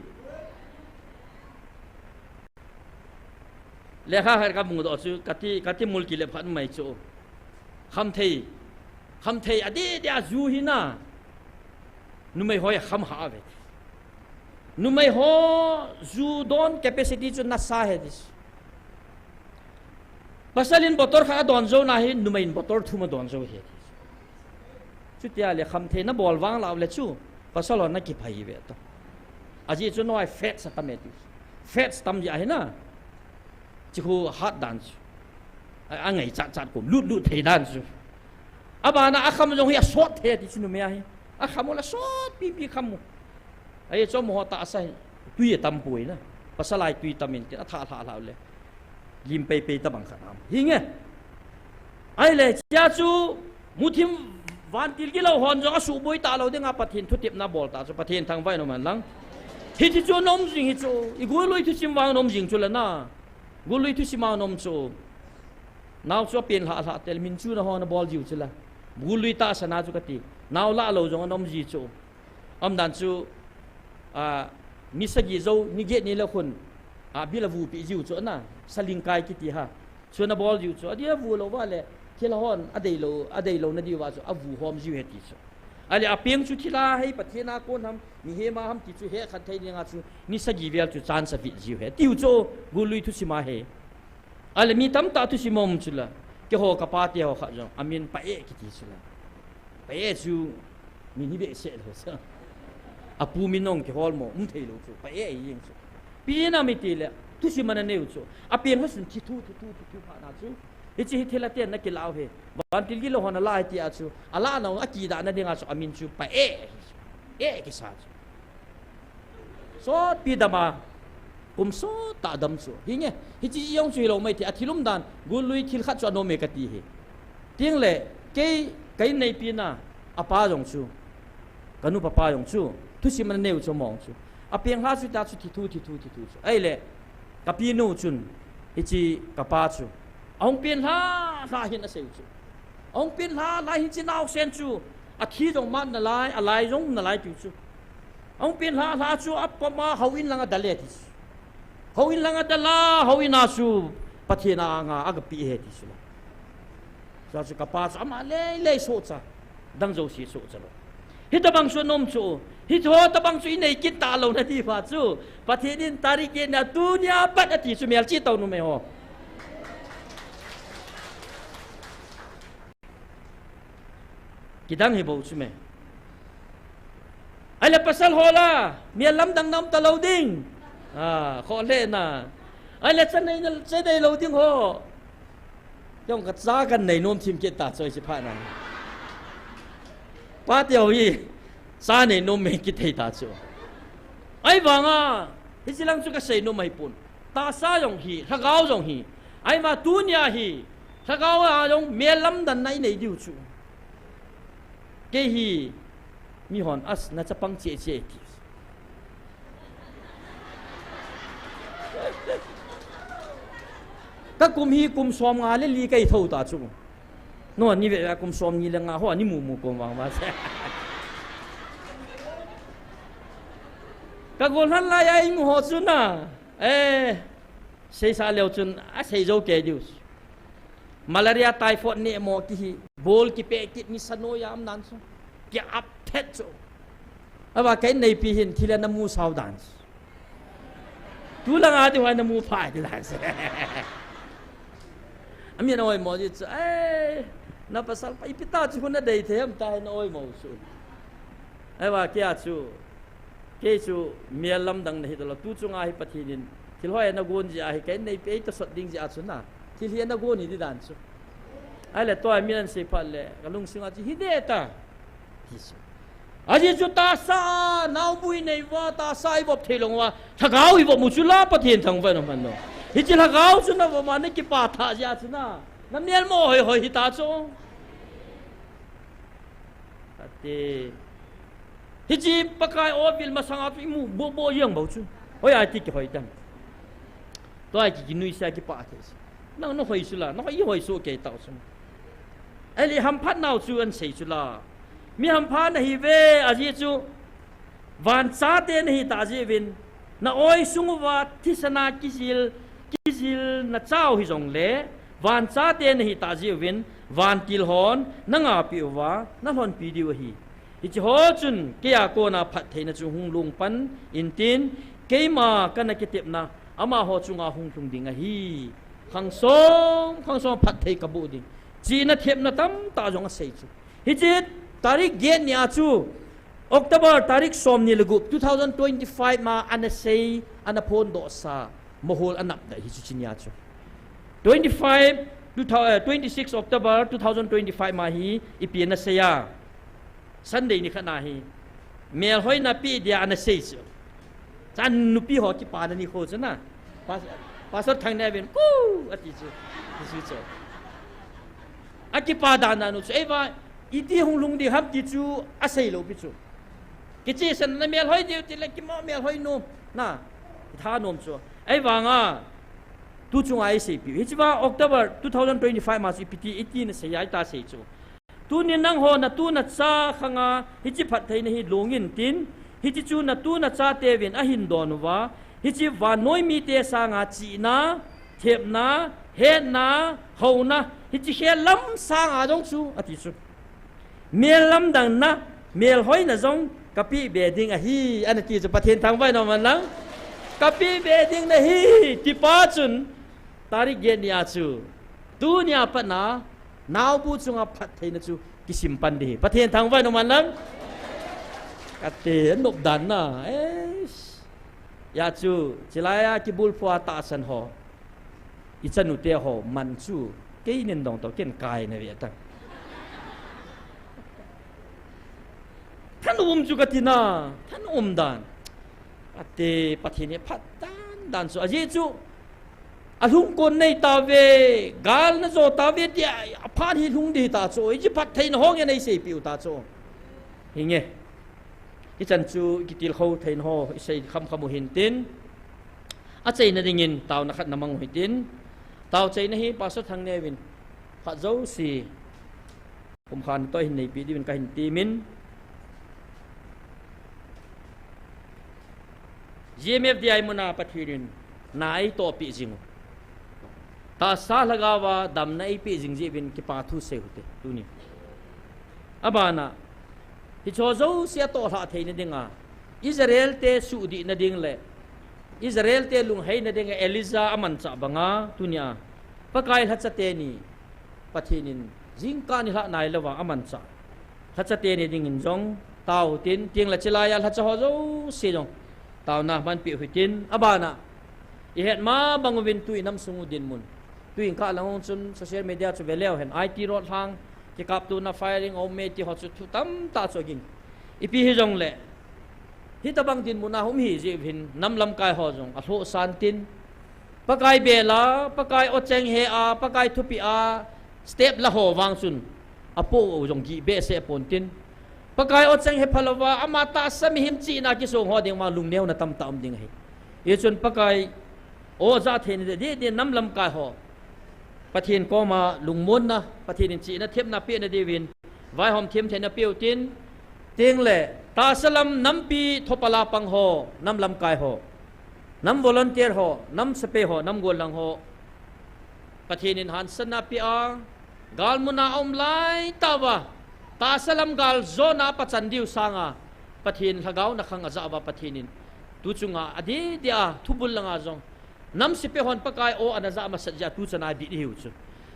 Lekha khat kamudoh chu, kati, kati mul kilep khat mai chu. Khamthei, khamthei, adeh deh a ju hi na. Numei ho hi kham ha ve. Numei ho ju don capacity chu nasa ahi ti. Pasal in bottle khat adon jou na hi, numei in bottle thum adon jou ahi ti. Chuti a le khamthei nabol vang lou le chu, pasal ho nakiphai ve to. Ajeh chu noi fats atam e ti. Fats tam jeh ahi na. Chikhu hat dan chu. A, angaichat chat kum, lut lut thei dan chu. Abana akham jong hi asot thei ti chu numei a hi. Akham u la sot pipi kham u. Ahi chu amaho tahsa hi. Tui atam poi na. Pasal a hi tui tam in tin atha lha lha u le. Lim pei pei tabang khat ham. Hi nge. Ahile, chea chu, muthim vantil gilou hon jong asuhboi talou dinga Pathen thutepna bol ta chu, Pathen thangvah in um hen lang. Hiche chu nom jing hi chu, i gullui thusim vang nom jing chu la na. Gullui thusim a nom chu. Nao chu apen lha lha tel, min chu na ho nabol jiu chu la. Gullui tahsan a chu kati. Nao lah lou jong anom ji chu. Umdan chu, a, ni sagi jou, ni get ni le khun, a, bil avupi jiu chu na, salingkai kiti ha. Chu nabol jiu chu, adeh a avu lou uva le, thil hon, adei lou, adei lou na diu va chu, avu hom jiu ahi ti chu. Ahile apeng chu thil a hei, Pathen a kon ham, mihem a ham ti chu hekhen thei dinga chu, ni sagi vel chu chance avet jiu ahi. Tiu chu, gullui thusim a hi. Ahile mi tamtah thusim a um chu la, keiho kapa te ho khat jong, amin Pa E kiti chu la. Pa E chu, min hi behseh lou sa. Apu min nong kihol mo, um thei lou chu, pa e e jeng chu. Pi na mi ti le, thusim ana neiu chu. Apen ho sun thi thu, thi thu, thi thu pha na chu. Hichi hi thil a ten na kilau he. Vantil gilo hon ala e ti a chu. Ala na a kida na dinga chu, amin chu pa e e. E e kisa chu. Sot pi dama. Kum sot ta dam chu. Hi nge, hichi jong chu hilou mai ti a thil umdan. Gul lui thil khat chu anom e kati hi. Ting le, kei, kei nei pi na. Apa jong chu. Ka nu papa jong chu, thusim ana neiu chu mong chu. Apeng hla chu ta chu thi thu, thi thu, thi thu chu. Ahile, ka pi nu chun, hichi ka pa chu. Ahung pen hla, hla hin asei chu. Ahung pen hla, hla hin chi naosen chu. Athi jong man nalai, alai jong nalai tiu chu. Ahung pen hla, hla chu apama houin langa dal e ti chu. Houin langa dal a, houin a chu Pathen a anga, aga pi e ti chu la. Chua chu ka pa chu ama lei lei sohcha. Dang jouse sohcha lou. Hitabang chu anom chu. Hitabang chu inei kit talou na ti pha chu. Pathen in tarik get nia tunia pat ati chu melchih tau numei ho. Kidang hi bou chu me. Ahile pasal ho la, mel lamdang na um talou ding. Ah, kho le na. Ahile cha nei na, cha nei lou ding ho. Jong ka cha kan nei nom thim kit ta choi chi pha na. Pa teu hi, cha nei nom me kithei ta chu. Ahivanga, hichi lang chu ka sei nom ahi pon. Tahsa jong hi, lhagao jong hi. Ahivang tunia hi, lhagao a jong mel lamdan na inei diu chu. Kei hi, mi hon as na chapang che che ti. Ka kum hi kum som nga le li kai tho ta chu. No, ni ve kum som ni le nga ho, ni mu mu kom vang va se. Ka gol han lai ai mu ho chu na. Eh, sei sa leu chun, a sei jo ke diu. Malaria, typhoid ne mo ki hi. Bol ki pe kit mi sa no yam nan chu. Ki ap thet chu. Ava kai nei pi hin thil a na mu sau dan chu. Tu langa ti hoi na mu phai ti dan chu. Ami na oi mo ji chu. Eh, na pasal pa ipi ta chu na dei them ta na oi mo chu. Ava kia chu. Kei chu mel lamdang na hi talo, tu chunga hi Pathen in thil hoi ana gon jeh a hi, kei nei pe ei ta sot ding jeh a chu na, thil hi ana gon hi di dan chu. Ahile tua mi an sei phat le, ka lungsunga chu hi de ta. Hi chu. Ajeh chu tahsa, naobu i nei uva, tahsa i vop thei lou uva, lhagao i vop u chu la Pathen thangvah in um hen lo. Hichi lhagao chu na vop ma na kipa tha jeh a chu na, na mel mo hoi hoi hi ta chu. Ati. Hichi Pakai o vil masanga chu imu bo bo jeng bou chu. Hoi ai ti kihoi tan. Tua ki kinui sa kipa thei. Nang na hoi sula, na hoi hoi so kei tau sum. Eli hamphat nau chu an sei sula. Mi hampha na hi ve ajeh chu. Van chate na hi ta jeh uvin, na oi sung uva thisan a kijil, kijil na chau hi jongle, van chate na hi ta jeh uvin, vantil hon na ngapi uva, na lhonpi diu ahi. Hichi ho chun, kei a kona phattheina chu hung lhung pan intin, keima kana kitepna, amaho chunga hung lhung ding ahi. Khang som, khang som phatthei ka boh ding. Chihna thepna tamtah jong asei chu. Hichi tarik get nia chu October tarik som ni le gup two thousand twenty-five ma ana sei, ana phondoh sa, mahol anap da hi chu chinia chu. Twenty-five, two thousand, eh, twenty-six October two thousand twenty-five ma hi ipi ana sei a. Sunday ni khat na hi. Melhoina pi dia ana sei chu. Chan nupi ho kipana ni kho chu na. Pas-, Pastor Thang ne vin, "Ku!" ati chu. Ti chu chu. Akipa dan dan u chu. Eiva, iti hung lhung ding ham ti chu, asei lou pi chu. Kichehsel na melhoi diu ti le kimo melhoi nom. Na, tha nom chu. Eivanga, tu chunga eisei piu. Hichi va October two thousand twenty-five ma chu ipi ti, iti na sei a ita sei chu. Tuni nangho natu nacha khanga hichi phattheina hi lhung intin, hichi chu natu nachateuvin ahin don uva, hichi vannoi mite sanga chihna, thepna, hetna, houna, hichi khel lam sanga jong chu, ati chu. Mel lamdang na, melhoina jong kapeh be ding ahi, ana ti chu Pathen thangvah in um hen lang. Kapeh be ding nahi, ti pa chun, tarik get nia chu, tunia pat na, Naobu chunga phattheina chu kisim pan ding hi. Pathen thangvah in um hen lang. Kati, nop dan na. Eh. Ya chu, chilai a kibulphu a tahsan ho. I chanu te ho, man chu. Kei nin dong to, ken kai na ve ta. Thanom chu kati na, thanom dan. Ati, Pathen hi phat dan dan chu. Ajeh chu, alhung kon nei ta ve, gal na jo ta ve, tia, aphat hi lhung di ta chu. Iji phat thei na ho nge nei sei piu ta chu. Hi nge. Hichan chu, kitilkhou thei na ho, i sei kham kham u hin tin. Achaina dingin, tao na khat na mang u hi tin. Tao chaina hi, Pastor Thangneo vin. Khat jo si. Kum khan toh hin neipi diuvin kahin temin. G M F D I muna Pathen in na eitoh peh jing u. Tahsa lhagao a damna eipeh jing jeh uvin kipa thu sei u hite, tuni. Abana, hicho jouse atoh lhah theina dinga, Israel te suhdih na ding le, Israel te lunghei na dinga Elijah amanchah banga, tunia, Pakai lhacha teni, Pathen in jingkah nilhah nailouva amanchah. Lhacha teni dingin jong tao u hitin, tengle chilai a lhacha ho jouse jong taona manpeh u hitin, abana ihet ma bang uvin tu inam sung u dinmun. Tuin kah lang ong chun social media chu veleu hen, I T road lhang, kikaptona firing, aum e ti ho chu thu tamtah chu aging. Ipi hijongle, hitabang dinmun a hung um hi jeh uvin nam lamkai ho jong alhohsan tin, Pakai bela, Pakai ocheng he a, Pakai thupeh a, step la ho vang chun, apoh u jong gih behseh pon tin. Pakai ocheng hepha louva, ama tahsa mihem chihna kisong ho ding vang lungneona tamtah um ding ahi. Hichun Pakai o ajah theina di, di, di nam lamkai ho. Pathen koma lungmonna, Pathen in chihna themna pehna diuvin, vaihom themtheina peh u hitin, tengle, tahsa lam nampi thopal a pang ho, nam lamkai ho, nam volunteer ho, nam sepai ho, nam golhang ho, Pathen in hansanna peh a, galmun a aum laitah uva, tahsa lam gal jona apachan diu sanga, Pathen lhagao na khang ajah uva Pathen in, tu chunga adeh deh a, thubul langa jong, nam sepai hon Pakai o ana jah masat jeh a tu chan a abit ahiu chu.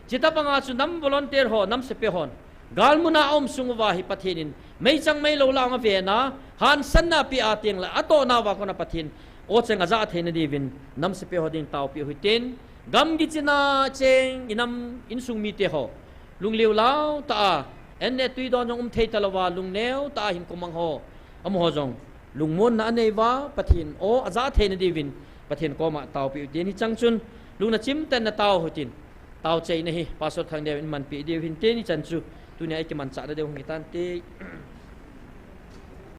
Chuti banga chu nam volunteer ho, nam sepai hon, galmun a aum sung uva hi Pathen in, meichang meilou lang avena, hansanna peh a tengle, atohna uva kona Pathen, ocheng ajah theina diuvin, nam sepai ho ding taopeh u hitin, gamgi china cheng, inam, insung mite ho, lungliu lau tah a, an le tui don jong um thei talouva, lungneo tah a hinkho mang ho, amaho jong, lungmonna anei uva, Pathen o ajah theina diuvin, Pathen koma taopeh u hitin, hichang chun, lungna chim tah in na tao u hitin, tao chaina hi, Pastor Thangneo in manpeh diu hin tin, hichan chu, tunia ikimanchahna diu hung hitante.